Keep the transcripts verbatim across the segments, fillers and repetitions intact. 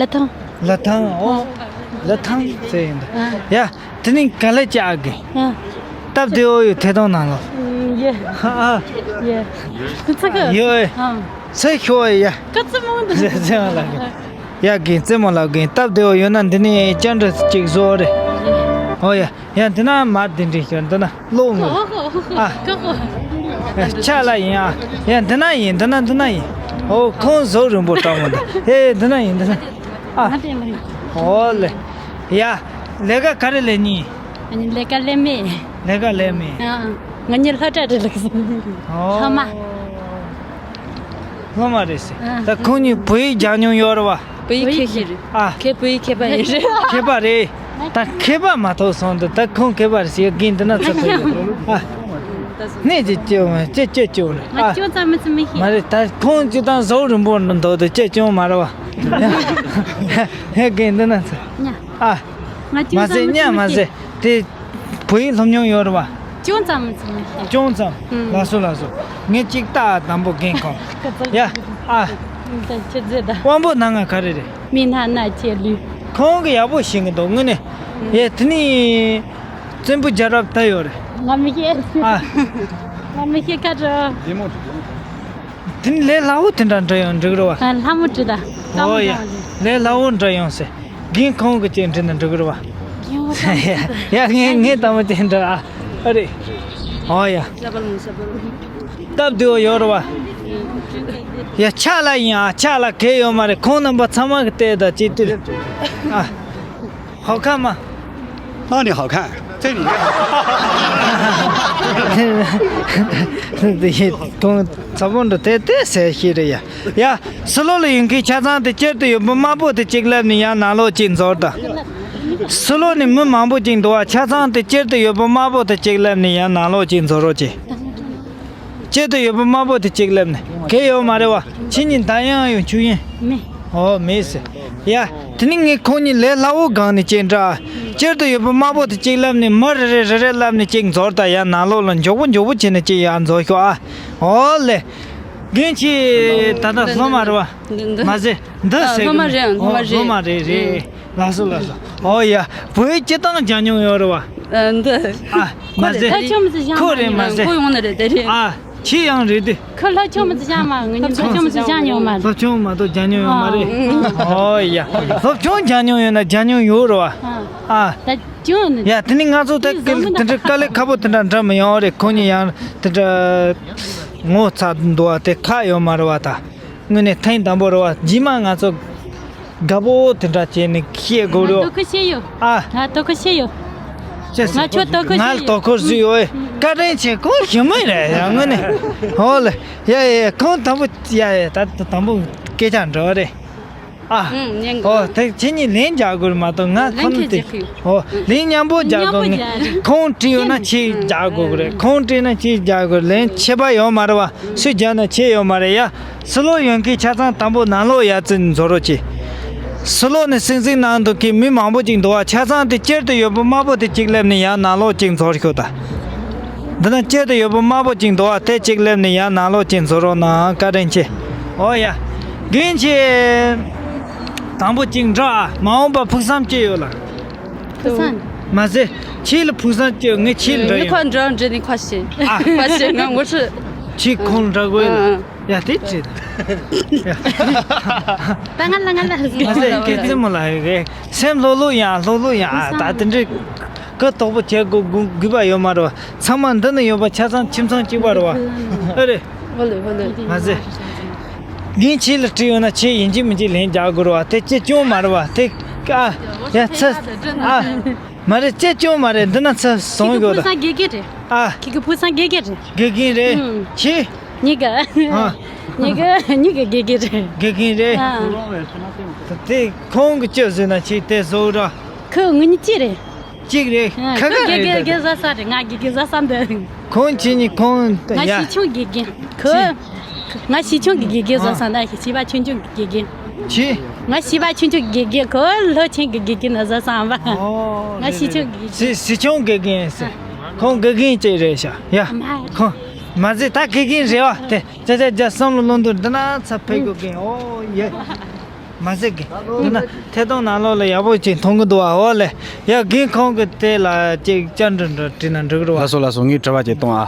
ལི་ཐང་། ལི་ཐང་། ཨོ། ལི་ཐང་ཟེར་ཡིན་ད། ཨ། ཡ། དེ་ནི་ག་ལེ་ཅི་ཨ་གི། ཨ། སྟབས་བདེ་བོ་ཡོད་ཐད་གཏོང་གནང་ལོ། ཡེ། ཨ། ཡེ། ཁུ་ཚུ་གི། ཡོད། ཨ། ཚེ་ཤོ་ཡ། ཀ་ཙི་མོ་འདི། ཚེ་ཚེ་མ་ལ་གི། ཡ་གི་ཙེ་མོ་ལ་གི་སྟབས་བདེ་བོ་ཡོད་ན་འདི་ནི་ཅན་འདྲ་ཅིག་བཟོ་རེ། ཨོ་ཡ། ཡ་འདི་ན་མ་འདི་འདྲི་ཤོར་འདི་ན། ལོག་མོ། ཨ། ཆ་ལ་ཡིན་ཨ། ཡ་འདི་ན་ཡིན་འདི་ན་འདི་ན་ཡིན། ཨོ་ཁོང་ཟོག་རིང་པོ་སྤྲང་མོ་འདི། ཨེ་འདི་ན་ཡིན་འདི་ན། ཨ། ཨོ་ལེ། ཡ། ལས་ཀ་ག་རེ་ལས་ནི། ལས་ཀ་ལས་མེད། ལས་ཀ་ལས་མེད། ཨ། ང་གཉིས་ལྷ་གྲྭ་རེ་ལགས་སོང་། ཨོ། ལྷ་མ། ལྷ་མ་རེད་ཟེར། ཨ། ད་ཁོང་གཉིས་བོད་ཡིག་སྦྱང་མྱོང་ཡོད་རེད་བ། བོད་ཡིག་མཁས་ཤིང་རེད། ཨ། ཁྱེད་བོད་ཡིག་མཁས་པ་ཡིན་རེད། མཁས་པ་རེད། ད་མཁས་པ་མ་ཐོག་སོང་འདུག་ད་ཁོང་མཁས་པ་རེད་ཟེར་གིན་འདི་ན་ཚ་ཚ་ཡོད། ཨ། ནས་ཅི་ཅི་ཅི་ཅི་ཅི་རེད། ང་ཅུང་ཙམ་མི་ཚི་མི་ཤེས། མ་རེད། ད་ཁོང་ཅི་དང་ཟོག་རིང་པོ་འདུག་ད་ཅི་ཅུང་མ་རེད་བ། ཧེ་གིན་འདི་ན་ཚ། ཉ། ཨ། ང་ཅུང་མ་ཟེར། ཙམ་མི་ཉ་ཚི་མ་མི་ཟེར། ཤེས། དེ་བོད་ཡིག་སློབ་མྱོང་ཡོད་རེད་བ། ཅུང་ཙམ་མི་ཚི་མི་ཤེས། ཅུང་ཙམ། ཨུམ། ལགས་སོ་ལགས་སོ། ངས་གཅིག་ལྟ་དང་པོ་རྒན་ཁོང་། ཡ། ཨ། ཁྱེད་ཚོས་ད། དབང་པོ་སྣ་ལྔ་ག་རེ་རེད། མི་སྣ་སྣ་ལྕེ་ལུས། ཁོང་གི་ཡག་པོ་ཤེས་གི་འདུག་དངོས་གནས། ཡེ་དེ་ནི། བཙན་པོ་རྒྱལ་རབས་ད་ཡོད་རེད། ང་མི་ཤེས། ཨ། ང་མི་ཤེས་ཁ་དྲོ། དེ་ནི་ལས་སླ་བོ་དེ་འདྲ་འདྲ་ཡོང་འགྲིག་རེད་བ། ཨ། ལྷ་མོ་བྲིས་ད། ཨོ་ཡ། ལས་སླ་བོ་འདྲ་ཡོང་ཟེར། རྒན་ཁོང་གི་ཅིག་འདྲི་ན་འགྲིག་རེད་བ། ཡ་ངས་ངས་དང་པོ་དེ་འདྲ་ཨ། ཨ་རེད། ཨོ་ཡ། སྟབས་བདེ་བོ་ཡོད་རེད་བ། ཡ་ཆ་ལ་ཡིན་ཨ། ཆ་ལ་གལ་ཡོད་མ་རེད། ཁོང་རྣམ་པ་ཚང་མ་གི་བལྟས་ད་ཅིག་ཏུ། ཨ། ཧོ་ཁ་མ། ཨ་ནི་ཧོ་ཁ། ཁོང་ཚ་བོ་འདྲ་དེ་དེ་ཟེར་ཤེས་རེད་ཡ། ཡ། སི་ལོ་ལ་ཡོད་མཁན་ཆ་ཚང་དེ་སྤྱིར་དུ་ཡོད་པ་དམར་པོ་དེ་གཅིག་ལབ་ནས་ཡང་ནང་ལོགས་གཅིག་འཛོར་དང་། སི་ལོ་ནས་མི་མང་པོ་གཅིག་འདུག་བ། ཆ་ཚང་དེ་སྤྱིར་དུ་ཡོད་པ་དམར་པོ་དེ་གཅིག་ལབ་ནས་ཡང་ནང་ལོགས་གཅིག་འཛོར་རོགས་གྱིས། སྤྱིར་དུ་ཡོད་པ་དམར་པོ་དེ་གཅིག་ལབ་ནས་གལ་ཡོད་མ་རེད་བ། ཁྱེད་གཉིས་མདའ་ཡང་ཡོད་ཆུ་ཡིན། མེད། ཨོ་མེད་ཟེར། ཡ། དེ་ནི་ངས་ཁོང་གཉིས་ལས་སླ་བོ་སྒང་ནས་ཅིག་འདྲ། སྤྱིར་དུ་ཡོད་པ་དམར་པོ་དེ་གཅིག་ལབ་ནས་མི་རེ་རེ་རེ་རེ་ལབ་ནས་གཅིག་འཛོར་དང་ཡང་ནང་ལོགས་ལ་མགྱོགས་པོ་མགྱོགས་པོ་བྱས་ནས་གཅིག་ཡང་འཛོར་ཤོག་ཨ། ཨོ་ལེ། རྒན་ཁྱེད་ད་ལྟ་སློབ་མ་རེད་བ། འདི་འདི། མ་ཟེར། འདི་ཨ། ཟེར་སློབ་མ་གི་རེད། ཨ། སློབ་མ་རེད། སློབ་མ་རེད་རེད། ཨུ། ལགས་སོ་ལགས་སོ། ཨོ་ཡ། བོད་ཡིག་སྤྱིར་བཏང་སྦྱང་མྱོང་ཡོད་རེད་བ། ཨ། འདི། ཨ། མ་ཁོ་རེད། ཟེར། ད་ཁྱོད་མི་ཟེར་སྦྱང་ཁོ་མ་རེད་མ་ཡོང་ཟེར། ཁོ་ཡོང་ནི་རེད་དེ་རེད། ཨ། ཁྱེད་ཡང་རེད་དེ། ཁོ་སློབ་ཆུང་མི་ཚོ་སྦྱང་མ། ང་གཉིས་སློབ་ཆུང་མི་ཚོ་སྦྱང་མྱོང་མ་རེད། སློབ་ཆུང་མ་གཏོགས་སྦྱང་མྱོང་ཡོད་མ་རེད། ཨ། ཨོ་ཡ། སློབ་ཆུང་སྦྱང་མྱོང་ཡོད་ན་སྦྱང་མྱོང་ཡོད་རེད་བ། ཨ། ཨ། ད་ཁྱོད་ནི། ཡ་དེ་ནི་ང་ཚོ་ད་དེ་འདྲ་དཀའ་ལས་ཁག་པོ་དེ་འདྲ་འདྲ་མི་ཡོང་རེད། ཁོ་གཉིས་ཡང་དེ་འདྲ་ངོ་ཚ་འདུག་བ། དེ་ཁག་ཡོད་མ་རེད་བ་ད། དངོས་གནས་ཐེངས་དང་པོ་རེད་བ། རྗེས་མ་ང་ཚོ་དགའ་པོ་དེ་འདྲ་བྱས་ནས་བཤད་དགོས་རེད། ང་དོ་ཁུར་བྱས་ཡོད། ཨ། ང་དོ་ཁུར་བྱས་ཡོད། ཅེས་ང་ཁྱོད་དོ་ཁུར་ང་བྱས་ཡོད། དོ་ཁུར་བྱས་ཡོད། བཀའ་དྲིན་ཆེ། ཁོང་ཞུ་མི་རེད་ཡ་དངོས་གནས། ཧོ་ལེ། ཡ་ཡ་ཡ། ཁོང་དང་པོ་ཡ་ཡ་ད་དང་པོ་སྐད་ཆ་འདྲ་བ་རེད། ཨ། ཨུམ། ཉན་དགོས། ཨོ་དེ་ཁྱེད་གཉིས་ལན་རྒྱག་དགོས་མ་གཏོགས་ང་ལན་ཁོ་ཁྱེད་ནི་དེ། རྒྱག་གི་ཡོད། ཨོ་ལན་མཉམ་པོ་རྒྱག་དགོས། མཉམ་པོ་ངས་རྒྱག་ཁོང་བྲིས་ཡོད་ན་ཁྱེད་ཁྱེད་རྒྱག་དགོས་ཀྱི་རེད། ཨུམ། ཁོང་བྲིས་ན་ཁྱེད་རྒྱག་དགོས། ལན་ཁྱད་པར་ཡོད་མ་རེད་བ། སུས་རྒྱག་ན་ཁྱེད་ཡོད་མ་རེད་ཡ། སི་ལོ་ཡོད་མཁན་ཆ་ཚང་དང་པོ་ནང་ལོགས་ཡར་ཙམ་འཛུལ་རོགས་གྱིས། སི་ལོ་ནས་སིང་སིང་ནང་དུ་གི་མི་མང་པོ་ཅིག་འདུག་བ། ཆ་ཚང་དེ་སྤྱིར་དུ་ཡོད་པ་དམར་པོ་དེ་གཅིག་སླེབས་ནས་ཡར་ནང་ལོགས་གཅིག་འཛུལ་ཤོག་ད། འདི་ན་སྤྱིར་དུ་ཡོད་པ་དམར་པོ་གཅིག་འདུག་བ། དེ་གཅིག་སླེབས་ནས་ཡར་ནང་ལོགས་གཅིག་འཛུལ་རོགས་གནང་། བཀའ་དྲིན་ཆེ། ཨོ་ཡ། རྒན་ཁྱེད། དང་པོ་གཅིག་འགྲོ་ཨ། མ་འོངས་པ་ཕུགས་བསམ་ཅི་ཡོད་ལ། ཕུགས་བསམ། མ་ཟད་ཁྱེད་ལ་ཕུགས་བསམ་ཅི་ཡོད། ངས་ཁྱེད་ལ་འདྲི་ཡོང་། ཁོ་འགྲོ་འདྲི་ནས་ཁ་ཤས། ཨ། ཁ་ཤས་ང་ངོ་ཤེས། ཁྱེད་ཁོང་ལ་འདྲི་དགོས་ལ། ཨ། ཡ་དེ་ཅི་ད། ད་ང་ལ་ང་ལ། མ་ཟད་སྐད་ཆ་མོ་ལ་ཡོད་རེད། སེམས་ལྷོད་ལྷོད་ཡང་ལྷོད་ལྷོད་ཡང་ཨ། ད་དེ་འདྲའི་གུ་དོག་པོ་བྱེད་དགོས་དགོས་པ་ཡོད་མ་རེད་བ། ཚང་མ་འདི་ན་ཡོད་པ་ཆ་ཚང་ཁྱིམ་ཚང་གཅིག་པ་རེད་བ། ཨ་རེད། ཧོ་ལེ་ཧོ་ལེ། མ་ཟད། ངས་ཁྱེད་ལ་དྲིས་ཡོང་ན་ཁྱེད་ཡིན་གཅིག་མིན་གཅིག་ལན་རྒྱག་དགོས་རེད་བ། དེ་ཅི་ཅུང་མ་རེད་བ། དེ་ཨ། ཡ་ཚ་ཨ། མ་རེད་ཅི་ཅུང་མ་རེད། འདི་ན་ཚ་སོང་ཡོད་ད། ཁྱེད་ཀྱི་ཕུགས་བསམ་དགེ་རྒན་རེད། ཨ། ཁྱེད་ཀྱི་ཕུགས་བསམ་དགེ་རྒན་རེད། དགེ་རྒན་རེད། ཨུམ། ཁྱེད། ཉི་ག་ཨ། ཉི་ག་ཉི་ག་དགེ་རྒན་རེད། དགེ་རྒན་རེད། ཨ། དེ་ཁོང་གི་ཅི་ཟེར་ན་ཁྱེད་དེ་བཟོ་ར། ཁོ་ངོ་ཉིད་ཅི་རེད། གཅིག་རེད། ཨ། ཁ་ཁ་ཁོ་དགེ་རེད་རྒན་ད། དགེ་རྒན་བཟའ་ས་རེད། ང་དགེ་རྒན་བཟའ་ས་འདི། ཁོང་ཁྱེད་གཉིས་ཁོང་ང་ཡ། གཞིས་ཆུང་དགེ་རྒན། ཁོ། ང་གཞིས་ཆུང་གི་དགེ་རྒན་བཟའ་ས་འདི། བྱིས་པ་ཆུང་ཆུང་གི་དགེ་རྒན། ཁྱེད། ང་བྱིས་པ་ཆུང་ཆུང་གི་དགེ་རྒན། ཁོ་སློབ་ཆེན་གི་དགེ་རྒན་ན་བཟའ་ས་འབའ། ཨོ། ང་གཞིས་ཆུང་གི་དགེ་རྒན། གཞིས་གཞིས་ཆུང་དགེ་རྒན་ཟེར། ཨ། ཁོང་དགེ་རྒན་ཅིག་རེད་ཤག་ཡ། མ། ཁོང་། མ་ཟད་ད་དགེ་རྒན་རེད་བ་དེ། ཅ་ཅ་ཅ་བསམ་བློ་ལོན་དུས་འདི་ན་ཚ་ཕེབས་དགོས་མཁན། ཨོ་ཡེ། མ་ཟད་གི། འདི་ན་ཐད་གཏོང་ནང་ལོགས་ལ་ཡག་པོ་ཅིག་མཐོང་གི་འདུག་བ། འོ་ལེ། ཡ་རྒན་ཁོང་གི་དེ་ལ་ཅིག་བཅར་འདྲི་འདྲི་དྲིས་ན་འགྲིག་གི་རེད་བ། ལགས་སོ་ལགས་སོ། ངས་དྲི་བ་ཅིག་གཏོང་ཨ།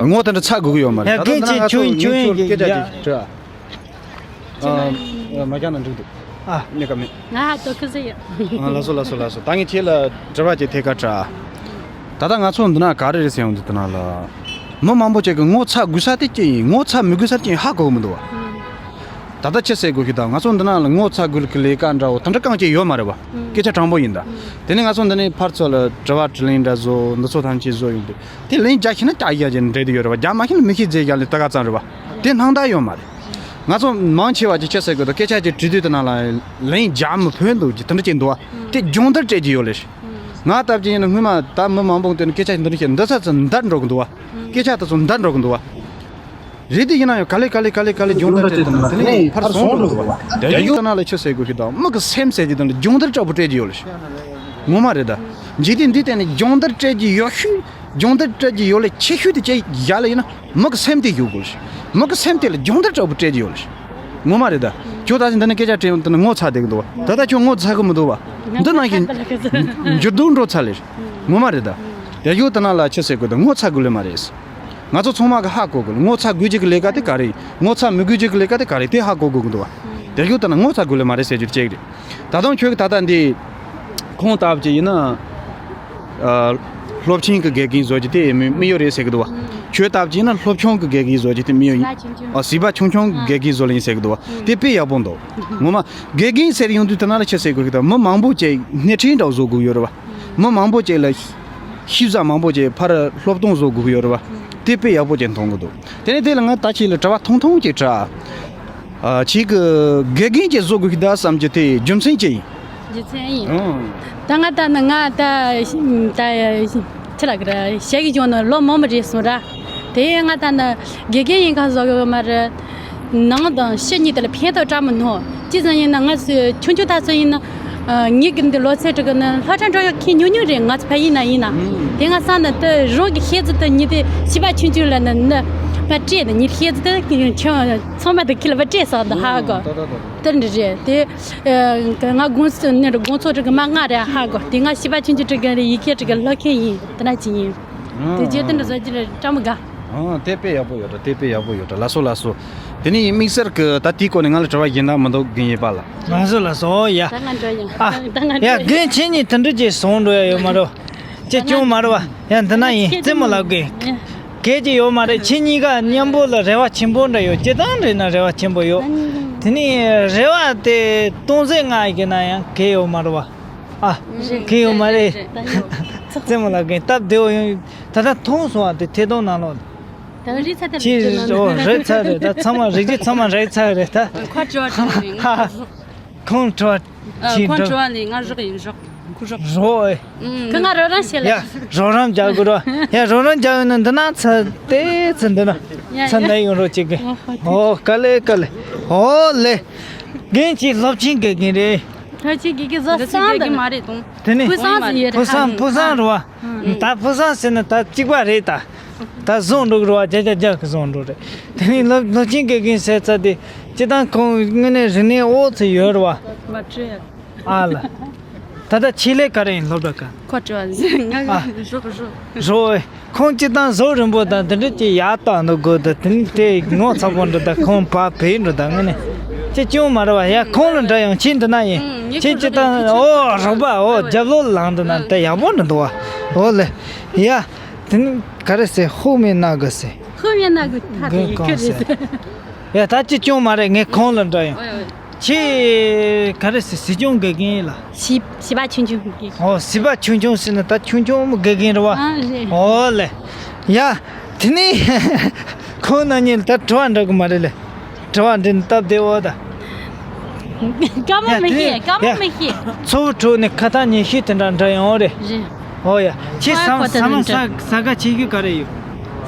ངོ་དེ་འདྲ་ཚ་དགོས་ཀྱི་ཡོད་མ་རེད། ཡ་ད་ལྟ་རྒན་ཁྱེད་ང་ཚོ་ཆུང་ཡིན་ཆུང་ཡིན་གི་སྐད་ཆ་ཡ། ཅིག་དྲི་ཨ། ཨ། མ་རྒྱག་ན་འགྲིག་འདུག་ཨ། གནས་ཀ་མེད། ང་ཧ་ཏོ་ཁི་ཟི་ཡ། ཨ། ལགས་སོ་ལགས་སོ་ལགས་སོ། ད་ངས་ཁྱེད་ལ་དྲི་བ་ཅིག་ཐད་ཀར་དྲི་ཨ། ད་ལྟ་ང་ཚོ་འདི་ན་ག་རེ་རེད་ཟེར་ཡོང་དུས་དེ་ན་ལ། མི་མང་པོ་ཅིག་གིས་ངོ་ཚ་དགོས་ས་དེ་ཅི་ཡིན། ངོ་ཚ་མི་དགོས་ས་ཅི་ཡིན་ཧ་གོ་གི་མི་འདུག་བ། ད་ལྟ་ཅི་ཟེར་དགོས་ཤེས་དང་། ང་ཚོ་འདི་ན་ལ་ངོ་ཚ་དགོས་ཀྱི་ལས་ཀ་འདྲ་བོ་དེ་འདྲ་གང་ཅི་ཡོད་མ་རེད་བ། སྐད་ཆ་དྲང་པོ་ཡིན་ད། དེ་ནས་ང་ཚོ་འདི་ནས་ཕར་ཚུར་ལ་དྲི་བ་དྲིས་ལན་འདྲ་བཟོ་འདི་ཚོ་ཐམས་ཅད་བཟོ་ཡོང་དུས། དེ་ལན་རྒྱག་ཤེས་ན་རྒྱག་ཡ་ཅན་འདྲ་དེ་ཡོད་རེད་བ། རྒྱག་མ་ཤེས་ན་མི་ཤེས་ཟེར་རྒྱག་ལས་ད་ག་ཙམ་རེད་བ། དེ་སྣང་དག་ཡོད་མ་རེད། ང་ཚོ་མང་ཆེ་བ་ཅིག་ཅི་ཟེར་དགོས་དང་། སྐད་ཆ་ཅིག་དྲི་དུས་དེ་ན་ལ་ལན་རྒྱག་མི་ཕོད་འདུག་ཅིག་དེ་འདྲ་ཅིག་འདུག་བ། དེ་སྦྱོང་བརྡར་སྤྲད་ཀྱི་ཡོད་ལེ། ང་ལྟ་བུ་ཅིག་ཡིན་ན་སྔོན་མ་ད་མི་མང་པོ་དེ་ནས་སྐད་ཆ་འདི་འདྲ་བཤད་འདི་ཚ་ཚ་འདར་འགྲོ་གི་འདུག་བ། སྐད་ཆ་དེ་ཚོ་འདར་འགྲོ་གི་འདུག་བ། རེད་དེ་ཡིན་ན་ཡང་ག་ལེ་ག་ལེ་ག་ལེ་ག་ལེ་སྦྱོང་བརྡར་སྤྲད་དེ་ན་དེ་ནས་ཕར་སོང་འགྲོ་གི་འདུག་བ། དེ་ཡོད་ད་ན་ལ་ཆི་ཟེར་དགོས་ཤེས་དང་། མི་གི་སེམས་ཟེར་གྱི་དང་སྦྱོང་བརྡར་འདྲ་པོ་སྤྲད་ཀྱི་ཡོད་ལེ། ངོ་མ་རེད་ད། འཇིག་རྟེན་འདི་སྟེང་ནས་སྦྱོང་བརྡར་སྤྲད་ཀྱི་ཡོད་ཤུལ། སྦྱོང་བརྡར་སྤྲད་ཀྱི་ཡོད་ལེ་ཆེ་ཤོས་དེ་ཅི་ཡ་ལེ་ཡིན་ན། མི་གི་སེམས་དེ་ཡོད་དགོས་ལེ། མི་གི་སེམས་དེ་ལ་སྦྱོང་བརྡར་འདྲ་པོ་སྤྲད་ཀྱི་ཡོད་ལེ། ངོ་མ་རེད་ད། ཁྱོད་ད་ཅི་འདི་ནས་སྐད་ཆ་དྲིས་ཡོང་དུས་ན་ངོ་ཚ་བསྡད་ཀྱི་འདུག་བ། ད་ལྟ་ཁྱོད་ངོ་ཚ་གི་མི་འདུག་བ། འདི་ནང་བཞིན་འགྱུར་ལྡོག་འགྲོ་ཚར་ལེ། ངོ་མ་རེད་ད། དེ་ཡོད་ད་ན་ལ་ཆི་ཟེར་དགོས་དང་། ངོ་ཚ་དགོས་ལེ་མ་རེད། ང་ཚོ་ཚང་མ་གི་ཧ་གོ་དགོས་ལེ། ངོ་ཚ་དགོས་ཀྱི་གི་ལས་ཀ་དེ་ག་རེ་ཡིན། ངོ་ཚ་མི་དགོས་ཀྱི་གི་ལས་ཀ་དེ་ག་རེ་ཡིན། དེ་ཧ་གོ་དགོས་ཀྱི་འདུག་བ། དེ་ཡོད་ད་ན་ངོ་ཚ་དགོས་ལེ་མ་རེད་ཟེར་རྒྱུ་གཅིག་རེད། ད་དུང་ཁྱོད་ཀྱི་ད་ལྟ་འདི་ཁོང་ལྟ་བུ་ཅིག་ཡིན་ན། ཨ། སློབ་ཆེན་གྱི་དགེ་རྒན་བཟོ་རྒྱུ་དེ་དམིགས་ཡུལ་རེད་ཟེར་གི་འདུག་བ། ཁྱོད་ལྟ་བུ་ཅིག་ཡིན་ན་སློབ་ཆུང་གི་དགེ་རྒན་བཟོ་རྒྱུ་དེ་དམིགས་ཡུལ་ཡིན། ཨ། བྱིས་པ་ཆུང་ཆུང་གི་དགེ་རྒན་བཟོ་ལེ་ཡིན་ཟེར་གི་འདུག་བ། དེ་དཔེ་ཡག་པོ་འདུག་ངོ་མ་དགེ་རྒན་ཟེར་ཡོང་དུས་ད་ན་ལ་ཆི་ཟེར་དགོས་ཀྱི་དང་། མི་མང་པོ་ཅིག་སྣེ་ཁྲིད་འདྲ་བཟོ་དགོས་ཡོད་རེད་བ། མི་མང་པོ་ཅིག་ལ་ཤེས་བྱ་མང་པོ་ཅིག་ཕར་སློབ་སྟོན་བཟོ་དགོས་ཀྱི་ཡོད་རེད་བ། དེ་དཔེ་ཡག་པོ་ཅིག་མཐོང་གི་འདུག་དེ་ནས་དེ་ལ་ང་ད་ཁྱེད་ལ་དྲི་བ་ཐུང་ཐུང་ཅིག་དྲི། ཨ། ཁྱེད་ཀྱི་དགེ་རྒན་ཅིག་བཟོ་དགོས་ཀྱི་འདུག་བསམ་རྒྱུ་དེ་རྒྱུ་མཚན་ཅི་ཡིན། རྒྱུ་མཚན་ཡིན། ཨང་། ད་ང་ད་ནི་ང་ད་ད་ཅི་ལབ་ཀྱི་རེད། ཞེ་གི་བྱུང་ན་ལོ་མང་པོ་རེད་སོང་ར། དེ་ང་ད་ནི་དགེ་རྒན་ཡིན་ག་བཟོ་གི་མ་རེད། ནང་དང་ཕྱི་གཉིས་དེ་ལ་ཕན་ཐོགས་དྲག་མི་ནོར། ཅི་ཙམ་ཡིན་ན་ང་ཚོས་ཆུང་ཆུང་ད་ཚོད་ཡིན་ན། ཨ། ངེད་ཀྱི་འདི་ལོ་ཚད་དྲུག་གི་ནི་སློབ་གྲྭ་འགྲོ་ཡག་ཁྱི་ཉུང་ཉུང་རེད། ང་ཚོ་ཕ་ཡུལ་ན་ཡིན་ན། ཨང་། དེ་ང་བསམ་ན་དེ་རང་གི་ཤེས་ཚད་དེ་ཉིད་དེ་བྱིས་པ་ཆུང་ཆུང་ལ་ནི་ནི་མ་སྤྲད་ནི་ཉིད་ཤེས་ཚད་དེ་ཁྱོད་ཚང་མ་དེ་ཁྱི་ལ་མ་སྤྲད་སོགས་འདི་ཧ་གོ། ཨང་། ད་ད་ད་ད། དེ་འདྲ་རེད་དེ། ཨ། ང་དགོང་ཚོད་ནི་དགོང་ཚོད་དྲུག་གི་མ་ལྔ་རེད་ཧ་གོ། དེ་ང་བྱིས་པ་ཆུང་ཆུང་དྲུག་གི་ཡི་གེ་དྲུག་གི་ལྷག་མཁན་ཡིན། དེ་འདྲ་ཅིག་ཡིན། དེ་རྗེས་དེ་འདྲ་བཟོ་རྒྱུ་ལ་སྤྲང་པོ་དགའ། ཨང་། དེ་དཔེ་ཡག་པོ་ཡོད་དྲ། དེ་དཔེ་ཡག་པོ་ཡོད་དྲ། ལགས་སོ་ལགས་སོ། དེ་ནས་དམིགས་བསལ་གྱི་ད་དེའི་སྐོར་ནས་ང་ལ་དྲི་བ་ཡིན་ན་མི་འདུག་དགེ་རྒན་པ་ལ། ལགས་སོ་ལགས་སོ། ཡ། ད་ང་འགྲོ་ཡིན། ཨ། ད་ང་ཡ། འགྲོ་ཡིན། དགེ་རྒན་ཁྱེད་གཉིས་དེ་འདྲ་ཅིག་བཟུང་འགྲོ་ཡ་ཡོད་མ་རེད། ཅི་ཅུང་མ་རེད་བ། ཡ། འདི་ན་ཡིན། རྩེད་མོ་ལབ་དགོས། གལ་ཅི་ཡོད་མ་རེད། ཁྱེད་གཉིས་ཀ་མཉམ་པོ་ལ་རེ་བ་ཆེན་པོ་འདྲ་ཡོད། སྤྱིར་བཏང་རེད་ན་རེ་བ་ཆེན་པོ་ཡོད། དེ་ནས་རེ་བ་དེ་སྟོང་ཟད་ང་ཡི་གི་ན་ཡང་གལ་ཡོད་མ་རེད་བ། ཨ། རེད། གལ་ཡོད་མ་རེད། རེད། རེད། རྩེད་མོ་ལབ་དགོས། སྟབས་བདེ་བོ་ཡོང་། ད་ལྟ་མཐོང་སོང་བ་དེ་ཐད་གཏོང་ནང་ལོགས། ད་རེས་ཚ་ཐབས་ཅི་ལས་ཅི་རེད། ཨོ། རེད་ཚ་རེད། ད་ཚང་མ་རིགས་རྒྱུད་ཚང་མ་རེད་ཚ་རེད་ད། ཁོ་དྲི་བ་དྲིས་ནས་ཁོ་ཁོང་དྲི་བ་ཨ། ཅི་ཁོང་འདྲ། དྲི་བ་ནི་ང་རོགས་ཡིན་རོགས། ཁོ་རོགས། རོགས་ཨེ། ཁོ་ང་རོགས་རམ་བྱེད་ལ། ཡ། རོགས་རམ་རྒྱག་དགོས་རོགས། ཡ། རོགས་རམ་རྒྱག་ཡོད་ན་འདི་ན་ཚ་དེ་ཚ་འདི་ན། ཡ། ཚ་ཡ། འདི་ཡོང་རོགས་བྱེད་གི། ཨོ་ཧོ། ཨོ་དཀའ་ལས་དཀའ་ལས། ཨོ་ལེ། རྒན་གྱིས་སློབ་ཆེན་དགེ་རྒན་རེད། སློབ་ཆེན་དགེ་རྒན་བཟོ། འདི་ཚོ་སང་དགེ་རྒན་མ་རེད་དང་། དེ་ནི་ཕུ་སང་ཟེར་ཡོད་རེད། ཕུ་སང་ཕུ་སང་རེད་བ། ད་ཕུ་སང་ཟེར་ན་ད་གཅིག་པ་རེད་ད། ད་བཟུང་འགྲོ་གི་རེད་བ། བརྒྱ་ཆ་བརྒྱ་གི་བཟུང་འགྲོ་རེད། དེ་ནས་སློབ་སློབ་ཆེན་དགེ་རྒན་ཟེར་ཚར་དེ། སྤྱིར་བཏང་ཁོང་དངོས་གནས་རིག་གནས་འོག་ཚོ་ཡོད་རེད་བ། མ་བྲོས། ཨ་ལ། ད་ལྟ་ཆེད་ལས་ག་རེ་ཡིན་སློབ་གྲྭ་ག། ཁོ་དྲི་བ་ཟེར་ང་ཨ། རོགས་རོགས། རོགས་ཨེ། ཁོང་སྤྱིར་བཏང་བཟོ་རིང་པོ་དང་དེ་འདྲ་ཅིག་ཡག་ཏག་འདུག་དགོས་ད། དེ་ནི་དེ་ངོ་ཚ་པོ་འདྲ་ད། ཁོང་ཕ་བེ་འདྲ་ད། དངོས་གནས་ཅི་ཅུང་མ་རེད་བ། ཡ། ཁོང་ལ་འདྲ་ཡང་ཁྱེད་འདི་ན་ཡིན། ཁྱེད་སྤྱིར་བཏང་ཨོ་རོགས་པ་ཨོ་རྒྱབ་ལོགས་ལངས་འདི་ན་ད་ཡག་པོ་འདྲ་འདུག་བ། ཨོ་ལེ། ཡ། དེ་ནི་ག་རེ་ཟེར། ཧུ་མེ་ན་གི་ཟེར། ཧུ་མེ་ན་གི་ད་དེ་གི་གང་ག་རེ་ཟེར། ཟེར། ཡ། ད་ཅི་ཅུང་མ་རེད། ངས་ཁོང་ལ་འདྲ་ཡང་། ཨོ་ཡ་ཨོ་ཡ། ཁྱེད་ག་རེ་ཟེར། སྲིད་སྐྱོང་དགེ་རྒན་ལ། བྱིས་བྱིས་པ་ཆུང་ཆུང་གི། ཨོ། བྱིས་པ་ཆུང་ཆུང་ཟེར་ན་ད་ཆུང་ཆུང་མོ་དགེ་རྒན་རེད་བ། ཨ་རེད། ཨོ་ལེ། ཡ། དེ་ནས་ཁོང་རྣམ་གཉིས་ལ་ད་དྲི་བ་འདྲི་གི་མ་རེད་ལེ། དྲི་བ་འདྲི་ན་སྟབས་བདེ་བོ་ད། དཀའ་མོ་མི་ཤེས། དཀའ་མོ་མི་ཤེས། ཚོ་བོ་དྲུག་ནས་ཁ་ཐག་ཉེ་ཤོས་དེ་འདྲ་འདྲ་ཡོང་རེད། རེད། ཨོ་ཡ། ཁྱེད་ཟ་ཁོ་ཐག་ཟ་མ་ཟ་ཟ་ག་བྱེད་རྒྱུ་ག་རེ་ཡོད།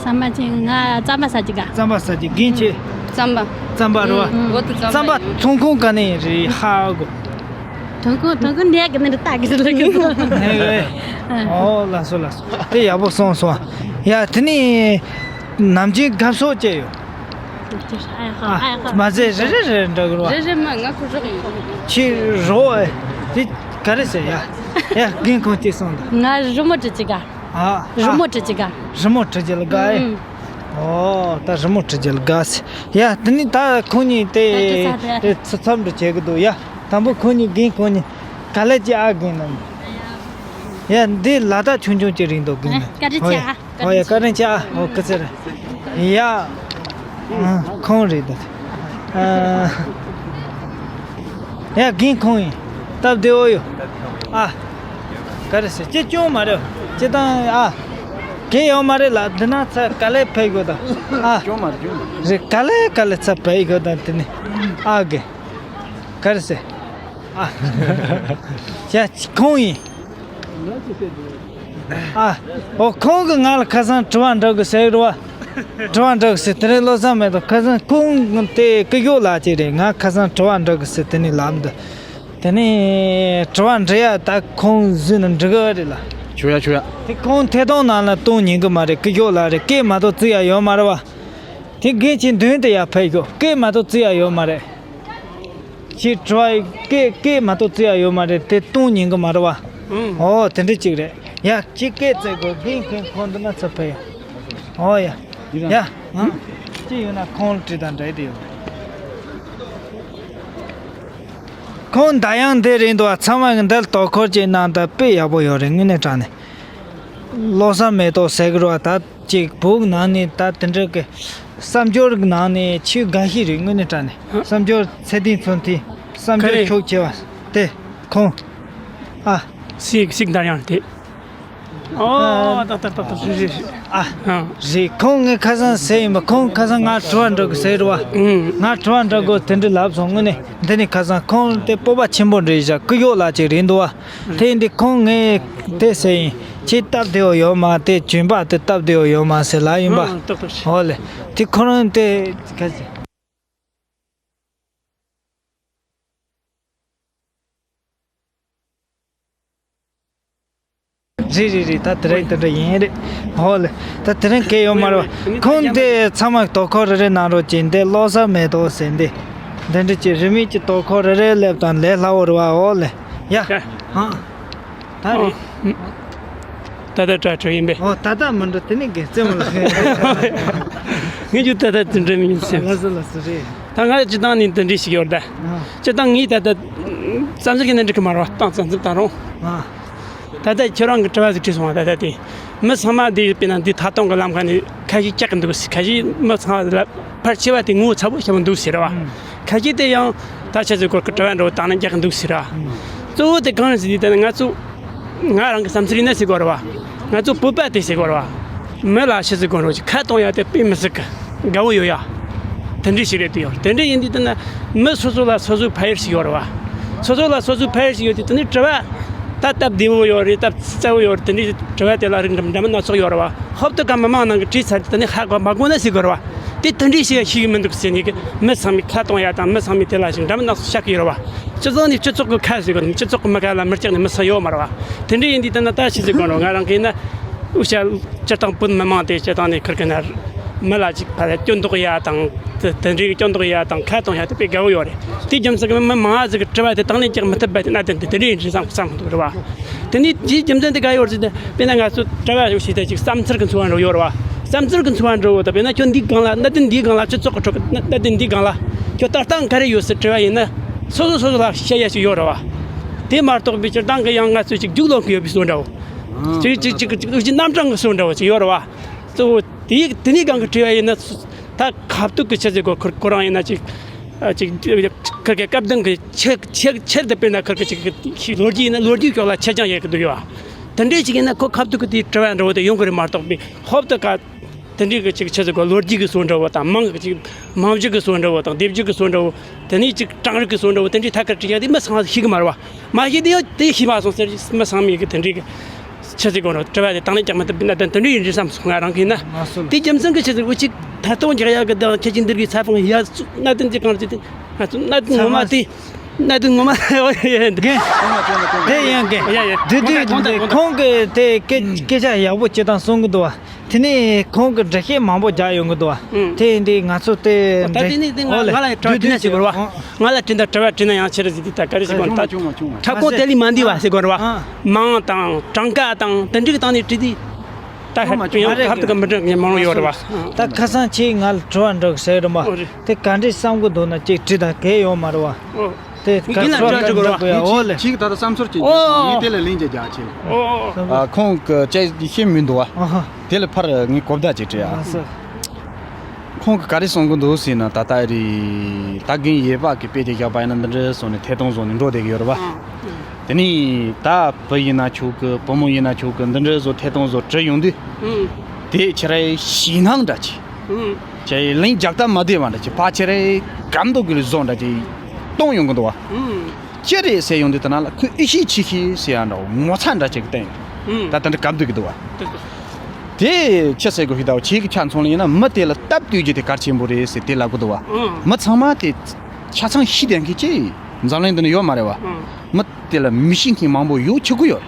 ཟ་མ་བྱེད། ང་རྩམ་པ་ཟ་རྒྱུ་ག་རྩམ་པ་ཟ་རྒྱུ། རྒན་ཁྱེད། རྩམ་པ། རྩམ་པ་རེད་བ། ཨུ། འོ་དེ་རྩམ་པ། རྩམ་པ་ཡིན། ཐོན་ཁུངས་ག་ནས་རེད་ཧ་གོ། ཐོན་ཁུངས་ཐོན་ཁུངས་ནས་ག་ནས་རེད་ལྟ་གི་རེད་ལ་གི་སོ། ནས་རེད། ཨོ་ལགས་སོ་ལགས་སོ། དེ་ཡག་པོ་གསུངས་སོང་། ཡ། དེ་ནས་ནམ་རྒྱུན་དགའ་ཕྱོགས་ཅི་ཡོད། ཨ་མ་ཟད་རེ་རེ་རེ་འདྲ་གི་རེད་བ། རེ་རེ་མ་ང་ཁུ་རོག་ཡིན། ཁྱི་རོགས་ཨེ། དེ་ག་རེ་ཟེར་ཡ། ཡ་རྒན་ཁོང་ཅིག་སོང་ད། ང་རི་མོ་བྲི་ཅིག་ག་ཨ་རི་མོ་བྲི་ཅིག་ག་རི་མོ་བྲི་རྒྱུ་ལ་དགའ་ཨེ། ཨུམ། ཨོ་ད་རི་མོ་བྲི་རྒྱུ་ལ་དགའ་སི། ཡ་དེ་ནི་ད་ཁོང་གཉིས་དེ་ད་ཚ་ཚ་འདྲ་བྱེད་གི་འདུག་ཡ། དང་པོ་ཁོང་གཉིས་རྒན་ཁོང་གཉིས་ག་ལེ་ཅི་ཨ་རྒན་ལ། ཡ་འདི་ལ་དྭགས་ཆུང་ཆུང་ཅིག་རིང་འདུག་རྒན་ལ། ཨ་བཀའ་དྲིན་ཆེ་ཨ། ཨོ་ཡ་བཀའ་དྲིན་ཆེ་ཨ། ཨོ་སྐུ་ཚེ་རིང་། ཡ། ཨ་ཁོང་རེད་ད། ཨ་ཡ་རྒན་ཁོང་ཡིན། སྟབས་བདེ་བོ་ཡོད། ཨ། ག་རེ་ཟེར་ཅི་སྐྱོན་མ་རེད། ཅི་དང་ཨ། གལ་ཡོད་མ་རེད་ལ་འདི་ན་ཚ་ག་ལེ་ཕེབས་དགོས་དང་ཨ། སྐྱོན་མ་རེད་སྐྱོན་མ་རེད། རེད་ག་ལེ་ག་ལེ་ཚ་ཕེབས་དགོས་དང་དེ་ནི་ཨ་གི། ག་རེ་ཟེར། ཨ། ཡ་ཁོང་ཡིན། ཨ། ཨོ་ཁོང་གིས་ང་ལ་ཁ་སང་དྲི་བ་འདྲི་གི་ཟེར་རེད་བ། དྲི་བ་འདྲི་གི་ཟེར་དེ་རིང་བློ་བཟང་མེད་དོ། ཁ་སང་ཁོང་དེ་སྐུ་ཞབས་ལགས་ཅིག་རེད། ང་ཁ་སང་དྲི་བ་འདྲི་གི་ཟེར་དེ་ནས་ལབ་འདུག་དེ་ནས་དྲི་བ་འདྲི་ཡ་ད་ཁོང་བཟོས་ནས་འདྲི་གི་རེད་ལ། ཆོག་ཡ་ཆོག་ཡ། དེ་ཁོང་ཐད་གཏོང་ནང་ལ་གཏོང་ཉན་གི་མ་རེད། སྐུ་ཞབས་ལགས་རེད། སྐད་མ་གཏོགས་བརྩི་ཡ་ཡོད་མ་རེད་བ། དེ་རྒན་ཁྱེད་མདུན་དུ་ཡར་ཕེབས་ཤོག་སྐད་མ་གཏོགས་བརྩི་ཡ་ཡོད་མ་རེད། ཁྱེད་དྲི་བ་སྐད་སྐད་མ་གཏོགས་བརྩི་ཡ་ཡོད་མ་རེད། དེ་གཏོང་ཉན་གི་མ་རེད་བ། ཨང་། ཨོ་དེ་འདྲ་ཅིག་རེད། ཡ་ཁྱེད་སྐད་བརྩི་དགོས། རྒན་ཁྱེད་ཁོང་འདི་ན་ཚུར་ཕེབས་ཡ། ཨོ་ཡ། ཡ། ཨང་། ཅི་ཡོད་ན་ཁོང་ལ་དྲིས་དང་འདྲ་ཡི་དེ་ཡོད་རེད། ཁོང་ད་ཡང་འདི་རེད་འདུག་ཚང་མ་གི་འདིར་དོ་ཁུར་ཅིག་གནང་དང་དཔེ་ཡག་པོ་ཡོད་རེད། དངོས་གནས་དྲང་གནས། བློ་བཟང་མེ་ཏོག་ཟེར་གི་རེད་བ། ད་ཅིག་བོད་ནང་ནས་ད་དེ་འདྲ་གི་གསར་འབྱོར་གི་ནང་ནས་ཆེས་དགའ་ཤོས་རེད། དངོས་གནས་དྲང་གནས་གསར་འབྱོར་ཚད་ལྡན་ཚོགས་འདུའི་གསར་འབྱོར་ཤུགས་ཆེ་བ་དེ་ཁོང་ཨ། སིག་སིག་འདར་ཡང་དེ། ཨོ་ད་ད་ད་ད་རེད་རེད་རེད། ཨ། ཨ། རེད། ཁོང་ངས་ཁ་སང་ཟེར་ཡིན་པ། ཁོང་ཁ་སང་ང་དྲི་བ་འདྲི་དགོས་ཟེར་བ། ཨང་། ང་དྲི་བ་འདྲི་དགོས་དེ་འདྲ་ལབ་སོང་། དངོས་གནས་འདི་ནས་ཁ་སང་ཁོང་དེ་སྤོབས་པ་ཆེན་པོ་འདྲ་ཡིན་ཤག་སྐུ་ཞབས་ལགས་ཅིག་རེད་འདུག་བ། དེ་འདི་ཁོང་ངས་དེ་ཟེར་ཡིན། ཁྱེད་སྟབས་བདེ་བོ་ཡོད་མ་དེ་གྱོན་པ་དེ་སྟབས་བདེ་བོ་ཡོད་མ་ཟེར་ལབ་ཡིན་པ། ཨང་། ཏག་ཏག་རེད། ཨོ་ལེ། དེ་ཁོ་རང་དེ་ག་ཟེར། རེད་རེད་རེད། ད་དེ་རིང་དེ་འདྲ་ཡིན་རེད། ཧོ་ལེ། ད་དེ་རིང་གལ་ཡོད་མ་རེད་བ། ཁོང་དེ་ཚང་མ་དོ་ཁུར་རེ་རེ་གནང་རོགས་གྱིས། འདི་བློ་བཟང་མེ་ཏོག་ཟེར་འདི། འདི་འདྲ་ཅིག་རིན་མེད་ཀྱི་དོ་ཁུར་རེ་རེ་སླེབས་དང་ལས་སླ་བོ་རེད་བ། ཧོ་ལེ། ཡ། ཧང་། ད་རེད། ད་ལྟ་དྲ་གྲོགས་ཡིན་པས། ཨོ་ད་ལྟ་མི་འགྲོ། དེ་ནས་རྒན་རྩེ་མོ་ལ། ངས་ཀྱི་ད་ལྟ་དེ་འདྲ་མིན་ཟེར། ལགས་སོ་ལགས་སོ་རེད། ད་ང་སྤྱི་བཏང་ནས་འདི་འདྲ་ཞིག་ཡོད་ད། ཨ། སྤྱི་བཏང་ངས་ད་ལྟ་བསམ་ཚུལ་གྱི་ནི་འགྲིག་གི་མ་རེད་བ། བཏང་བསམ་ཚུལ་བཏང་རུང་། ཨ། ད་ལྟ་ཁྱེད་རང་གི་དྲི་བ་ཟིག་དྲིས་སོང་བ། ད་ལྟ་དེ་མི་ཚང་མ་འདི་དཔེར་ན་འདི་ཐད་གཏོང་གི་ལམ་ཁ་ནས་ཁ་ཤས་སྐྲག་གི་འདུག་ཁ་ཤས་མི་ཚང་མ་ལ་ཕལ་ཆེ་བ་དེ་ངོ་ཚ་པོ་ཞེ་པོ་འདུག་ཟེར་བ། ཨ། ཁ་ཤས་དེ་ཡང་ད་ཆ་ཚོད་སྐོར་གྱི་དྲི་བ་འདྲ་བོ་བཏང་ན་སྐྲག་གི་འདུག་ཟེར་བ། ཨ། གཙོ་བོ་དེ་གང་རེད་ཟེར་དུས་ད་ནི་ང་ཚོ་ང་རང་གི་བསམ་ཚུལ་ཡིན་ན་ཟེར་དགོས་རེད་བ། ང་ཚོ་བོད་པ་དེ་ཟེར་དགོས་རེད་བ། མི་ལ་ཆི་ཟེར་དགོས་རེད་བ། ཁ་གཏོང་ཡ་དེ་དཔེ་མི་སྲིད་གི་དགའ་བོ་ཡོད་ཡ། དེ་འདྲ་ཞིག་རེད་དེ་ཡོད། དེ་འདྲ་ཡིན་དུས་ད་ནི་མི་སོ་སོ་ལ་སོ་སོའི་ཕ་ཡུལ་ཞིག་ཡོད་རེད་བ། སོ་སོ་ལ་སོ་སོའི་ཕ་ཡུལ་ཞིག་ཡོད་དུས་དེ་ནི་དྲི་བ་ད་སྟབས་བདེ་བོ་ཡོད་རེད། སྟབས་བཙལ་བོ་ཡོད་རེད། དེ་འདྲའི་དྲི་བ་དེ་ལ་རིགས་འདྲ་མི་སྣ་ཚོགས་ཡོད་རེད་བ། ཧོབ་ཏེ་ཀ་མི་མང་ནང་གི་དྲིས་ཚར་དུས་ད་ནི་ཧ་གོ་མ་གོ་ན་ཟེར་དགོས་རེད་བ། དེ་དེ་འདྲའི་ཞིག་ཡ་ཤེས་ཀྱི་མི་འདུག་ཟེར་ནས་གི་མི་ཚང་མས་ཁ་གཏོང་ཡ་དང་མི་ཚང་མས་དེ་ལ་ཞིག་འདྲ་མི་སྣ་ཚོགས་བཤད་ཀྱི་ཡོད་རེད་བ། སྤྱི་ཚོགས་ནི་སྤྱི་ཚོགས་ཀྱི་ཁ་ཟེར་དགོས་ནི། སྤྱི་ཚོགས་ཀྱི་མི་ཁ་ལ་མི་སྐྱག་ནི་མི་ཚང་ཡོད་མ་རེད་བ། དེ་འདྲ་ཡིན་དུས་ད་ནི་ད་ཆི་ཟེར་དགོས་རེད། ང་རང་གིས་ན་འུ་ཅག་སྤྱིར་བཏང་བོད་མི་མང་དེ་སྤྱིར་བཏང་ནས་ཁུར་གི་ན་མི་ལ་ཅིག་ཕ་ལ་སྐྱོན་འདོགས་ཡ་དང་དེ་དེ་འདྲའི་སྐྱོན་འདོགས་ཡ་དང་ཁ་གཏོང་ཡ་དེ་དཔེ་དགའ་བོ་ཡོད་རེད། དེའི་རྒྱུ་མཚན་གྱིས་མི་མང་ཟིག་གི་དྲི་བ་དེ་དང་ལེན་རྒྱག་མི་ཐུབ་པ་དེ་གནད་དོན་དེ་དེ་འདྲ་ཡིན་དྲན་བསམ་བསམ་གི་འདུག་རེད་བ། དེ་ནས་དེའི་རྒྱུ་མཚན་དེ་ག་ཡོད་རེད་ཟེར་ན། དཔེར་ན་ང་ཚོ་དྲི་བ་ཞིག་བྱས་ཏེ་ཅིག་བསམ་ཚུལ་གྱི་འཚོ་བ་འགྲོ་ཡོད་རེད་བ། བསམ་ཚུལ་གྱི་འཚོ་བ་འགྲོ་བོ་དང་དཔེར་ན་ཁྱོད་འདིའི་སྒང་ལ་གནད་དོན་འདིའི་སྒང་ལ་སྤྱི་ཚོགས་ཀྱི་ཁྲོད་ཀྱི་གནད་དོན་འདིའི་སྒང་ལ་ཁྱོད་ལྟ་སྟངས་ག་རེ་ཡོད་ཟེར་དྲི་བ་ཡིན་ན། སོ་སོ་སོ་སོ་ལ་བཤད་ཡ་ཞིག་ཡོད་རེད་བ། དེ་མ་གཏོགས་པའི་སྤྱིར་བཏང་གི་ཡང་ང་ཚོས་ཅིག་རྒྱུགས་ལོག་གི་ཡོད་པའི་བཟོ་འདྲ་བོ། ཨང་། ཅིག་ཅིག་ཅིག་ཅིག་ཅིག་རྣམ་གྲངས་ཀྱི་བཟོ་འདྲ་བོ་ཅིག་ཡོད་རེད་བ། གཙོ་བོ་དེའི་དེ་ནས་སྒང་གི་དྲི་བ་ཡིན་ན། ད་ཁ་ཐུག་གི་ཆི་ཟེར་དགོས། ཁོ་ཁོ་རང་ཡིན་ན་ཅིག་ཅིག་ཁིར་གི་སྐབས་དང་གི་ཆེད་ཆེད་ཆེད་དུ་དཔེར་ན་ཁིར་གི་ཅིག་ལོ་རྒྱུས་ཡིན་ན་ལོ་རྒྱུས་སྐོར་ལ་ཆེད་རྐྱང་ཡོད་གི་འདུག་ཡོད་བ། དེ་འདྲའི་ཅིག་ཡིན་ན་ཁོ་ཁ་ཐུག་གི་དེའི་དྲི་བ་འདྲ་བོ་དེ་ཡོང་གི་རེད་མ་གཏོགས་པའི་ཧོབ་ཏེ་ཀ་དེ་འདྲའི་གི་ཅིག་ཆི་ཟེར་དགོས། ལོ་རྒྱུས་ཀྱི་བཟོ་འདྲ་བོ་དང་མང་གི་ཅིག་མང་བརྒྱུད་ཀྱི་བཟོ་འདྲ་བོ་དང་སྡེ་བརྒྱུད་ཀྱི་བཟོ་འདྲ་བོ། དེ་ནས་ཅིག་གྲངས་རིག་གི་བཟོ་འདྲ་བོ། དེ་འདྲའི་ཐད་ཀར་བྲིས་ཡ་དེ་མི་ཚང་མ་ཤེས་གི་མ་རེད་བ། མ་ཤེས་དེ་ཡང་དེ་ཤེས་མ་སོང་ཟེར། མི་ཚང་མས་གི་དེ་འདྲའི་གི་ཆི་ཟེར་དགོས་རེད། དྲི་བ་དེ་དང་ལེན་རྒྱག་མི་ཐུབ་པའི་གནད་དོན་དེ་འདྲ་ཡིན་རེད་བསམ་སོང་ང་རང་གིས་ན། ང་སུ་དེ་རྒྱུ་མཚན་གི་ཆི་ཟེར། འུ་ཅིག་ཐད་གཏོང་རྒྱག་ཡ་གི་དང་ཁྱེད་ཀྱི་འདིར་གི་ས་ཕང་ཡ་གནད་དོན་དེ་གང་རེད་དེ། ང་ཚོ་གནད་དོན་ངོ་མ་དེ། གནད་དོན་ངོ་མ་ཡོད་རེད། རྒན། དེ་ཡང་རྒན། ཡ་ཡ། དེ་དུས་དགོངས་དག་དགོངས་དག་ཁོང་གིས་དེ་སྐད་སྐད་ཆ་ཡག་པོ་བྱེད་སྟངས་གསུང་གི་འདུག་བ། དེ་ནས་ཁོང་གིས་འགྲེལ་བཤད་མང་པོ་རྒྱག་ཡོང་གི་འདུག་བ། ཨང་། དེ་ཡིན་དུས་ང་ཚོ་དེ། ད་དེ་ནས་དེ་ང་ང་ལ་དྲི་བ་དྲིས་ན་ཞིག་དགོས་རེད་བ། ང་ལ་དྲིས་ན་དྲི་བ་དྲིས་ན་ཡང་ཆེ་རེད་ཟེར་དུས། ད་ག་རེ་ཞིག་དགོས་ད། ཁྲ་ཁོང་དེ་ལས་མ་འདས་བ་ཟེར་དགོས་རེད་བ། མང་དང་གྲངས་ཀ་དང་དེ་འདྲ་གི་སྟེང་ནས་དྲིས་དུས། ད་ཧ་ཡང་ཧར་དུ་གི་མི་འགྲིག་མང་པོ་ཡོད་རེད་བ། ད་ཁ་སང་ཁྱེད་ང་ལ་དྲི་བ་འདྲི་གི་ཟེར་རེད་མ། ཨོ་རེད། དེ་ག་འདྲས་བསམ་གི་འདུག་ན་ཅིག་དྲིས་དང་གལ་ཡོད་མ་རེད་བ། ཨོ། དེ་ག་ཡིན་ན་དྲི་བ་འདྲི་དགོས་རེད་བ། ཨོ་ལེ། ཁྱེད་ཀྱིས་ད་ལྟ་བསམ་ཚུལ་ཅིག། ཨོ། ངས་དེ་ལ་ལན་ཅིག་རྒྱག་ཆེད། ཨོ། ཨ། ཁོང་གི་ཅིག་ཤེས་མི་འདུག་བ། ཨ་ཧ། དེ་ལ་ཕར་ངས་གོ་བརྡ་ཅིག་སྤྲད་ཨ། ཨ་སོ། ཁོང་གིས་ག་རེ་གསུང་གི་འདུག་ཟེར་ན། ད་ལྟ་རེད། ད་རྒན་ཡེ་པ་གིས་དཔེ་དེ་བཞག་པ་ཡིན་ན་འདི་འདྲ་སོང་ནས་ཐད་གཏོང་བཟོ་ནས་འགྲོ་བསྡད་ཀྱི་ཡོད་རེད་བ། ཨ། དེ་ནས་ད་བུ་ཡིན་ན་ཆོག་གི། བུ་མོ་ཡིན་ན་ཆོག་གི། འདི་འདྲ་བཟོ་ཐད་གཏོང་བཟོ་དྲི་ཡོང་དུས། ཨང་། དེ་ཁྱེད་རའི་ཞེད་སྣང་འདྲ་ཅིག། ཨང་། ཁྱེད་ལན་རྒྱག་སྟབས་མ་བདེ་བ་འདྲ་ཅིག། ཕར་ཁྱེད་རའི་གམ་དུ་གི་བཟོ་འདྲ་ཅིག་གཏོང་ཡོང་གི་འདུག་བ། ཨང་། ཅི་རེད་ཟེར་ཡོང་དུས། དེ་ནང་ལ་ཁོས་ཨི་ཤེས་ཆི་ཤེས་ཟེར་ཡ་འདྲ་བོ་ངོ་ཚ་འདྲ་ཅིག་བསྟན་ཡོང་། ཨང་། ད་དེ་འདྲ་གབ་སྡོད་ཀྱི་འདུག་བ། དེ་ཆི་ཟེར་དགོས་ཤེས་ད། འོ། ཁྱེད་ཀྱི་ཆ་མཚོན་ལ་ཡིན་ན། མི་དེ་ལ་སྟབས་བསྟུན་རྒྱུ་དེ་གལ་ཆེན་པོ་རེད་ཟེར་དེ་ལབ་ཀྱི་འདུག་བ། ཨང་། མི་ཚང་མ་དེ་ཆ་ཚང་ཤེས་ལྡན་མཁན་ཅིག་འཛམ་གླིང་འདི་ན་ཡོད་མ་རེད་བ། ཨང་། མི་དེ་ལ་མི་ཤེས་མཁན་མང་པོ་ཡོད་ཆོག་གི་ཡོད་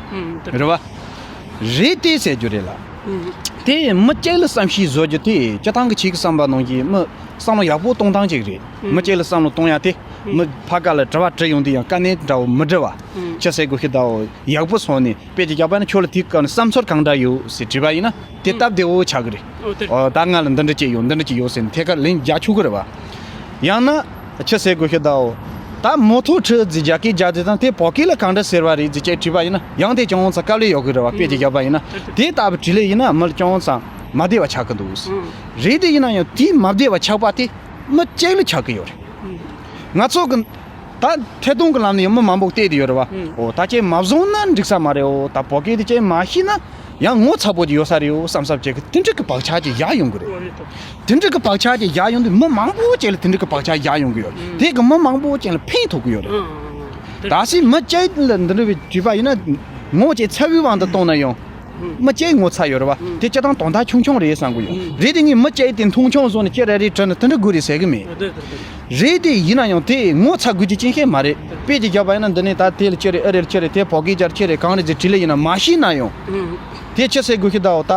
རེད། ཨང་། རེད་བ། རེད་དེ་ཟེར་རྒྱུ་རེད་ལ། ཨང་། དེ་མི་གཅིག་ལ་བསམ་ཤེས་བཟོ་རྒྱུ་དེ་སྤྱིར་བཏང་གི་ཁྱེད་ཀྱི་བསམ་པ་ནང་གི་མི་བསམ་བློ་ཡག་པོ་གཏོང་སྟངས་ཅིག་རེད། ཨང་། མི་གཅིག་ལ་བསམ་བློ་གཏོང་ཡ་དེ། ཨང་། མི་ཕ་ག་ལ་དྲི་བ་དྲི་ཡོང་དུས་ཡང་དཀའ་གནད་འདྲ་བོ་མི་འདྲི་བ། ཨང་། ཅི་ཟེར་དགོས་ཤེས་ད། འོ། ཡག་པོ་སོང་ནས་དཔེ་ཅིག་བཞག་པ་ན། ཁྱོད་ལ་དེའི་སྐབས་ནས་བསམ་ཚུལ་གང་འདྲ་ཡོད་ཟེར་དྲིས་པ་ཡིན་ན། དེ་སྟབས་བདེ་བོ་ཆགས་ཀྱི་རེད། ཨོ་དེ། ཨོ། ད་ང་ལ་འདི་འདྲ་ཅིག་ཡོད། འདི་འདྲ་ཅིག་ཡོད་ཟེར་ནས་ཐད་ཀར་ལན་རྒྱག་ཆོག་གི་རེད་བ། ཡང་ན་ཆི་ཟེར་དགོས་ཤེས་ད། འོ། ད་མོ་ཐོག་ཁྲི་ཟིག་རྒྱ་སྐད་རྒྱག་དུས་དང་དེ་བོད་སྐད་ལ་གང་འདྲ་ཟེར་བ་རེད་ཟེར་ཅིག་དྲིས་པ་ཡིན་ན། ཡང་དེ་ཅུང་ཙམ་དཀའ་ལས་ཡོད་གི་རེད་བ། དཔེ་ཅིག་བཞག་པ་ཡིན་ན། དེ་ལྟ་བུ་དྲིས་ལན་ཡིན་ན་མི་ལ་ཅུང་ཙམ་མ་བདེ་བ་ཆགས་ཀྱི་འདུག། ཨང་། རེད་དེ། ཡིན་ན་ཡང་དེའི་མ་བདེ་བ་ཆགས་པ་དེ་མི་གཅིག་ལ་ཆགས་ཀྱི་ཡོད་རེད། ཨང་། ང་ཚོ་གི་ད་ཐད་གཏོང་གི་ལམ་ནས་ཡང་མི་མང་པོ་བལྟས་བསྡད་ཡོད་རེད་བ། ཨང་། འོ། ད་ཁྱེད་མ་བཟུང་ན་འགྲིག་ས་མ་རེད། འོ། ད་བོད་སྐད་དེ་ཁྱེད་མ་ཤེས་ན་ཡང་ངོ་ཚ་པོ་ཅིག་ཡོད་ས་རེད། འོ། བསམ་བསམ་བྱེད་གི། དེ་འདྲ་གི་བག་ཆགས་ཅིག་བཞག་ཡོང་གི་རེད། འོ་རེད་དོ། དེ་འདྲ་གི་བག་ཆགས་ཅིག་བཞག་ཡོང་དུས་མི་མང་པོ་ཅིག་ལ་དེ་འདྲ་གི་བག་ཆགས་བཞག་ཡོང་གི་ཡོད། ཨང་། དེ་གི་མི་མང་པོ་ཅིག་ལ་ཕན་ཐོགས་གི་ཡོད་རེད། ཨང་། ཨང་། ཨང་། ད་སྲིད་མི་གཅིག་ལ་འདི་འདྲ་བའི་དྲིས་པ་ཡིན་ན། ངོ་ཅིག་ཚ་བའི་དབང་དུ་བཏང་ན་ཡང་། ཨང་། མི་གཅིག་ངོ་ཚ་ཡོད་རེད་བ། ཨང་། དེ་སྤྱིར་བཏང་དོན་དག་ཆུང་ཆུང་རེད་བསམ་གི་ཡོད། ཨང་། རེད་དེ། ངས་མི་གཅིག་དེ་མཐོང་ཆུང་བཟོ་ནས་ཁྱེད་རེ་རེ་དྲིས་ན་དེ་འདྲ་དགོས་རེད་ཟེར་གི་མེད། ཨ། དེ་དེ་དེ། རེད་དེ། ཡིན་ན་ཡང་དེ་ངོ་ཚ་དགོས་རྒྱུ་ཅན་ཞིག་མ་རེད། དཔེ་ཅིག་བརྒྱབ་པ་ཡིན་ན། འདི་ནས་ད་དེ་ལ་ཅི་རེད། ཨ་རེ་ལ་ཅི་རེད། དེ་བོད་སྐད་རྒྱབ་ཅི་རེད། གང་རེད་ཟེར་དྲིས་ལན་ཡིན་ན་མ་ཤེས་ན་ཡང་། ཨང་། དེ་ཆི་ཟེར་དགོས་ཤེས་ད། འོ། ད་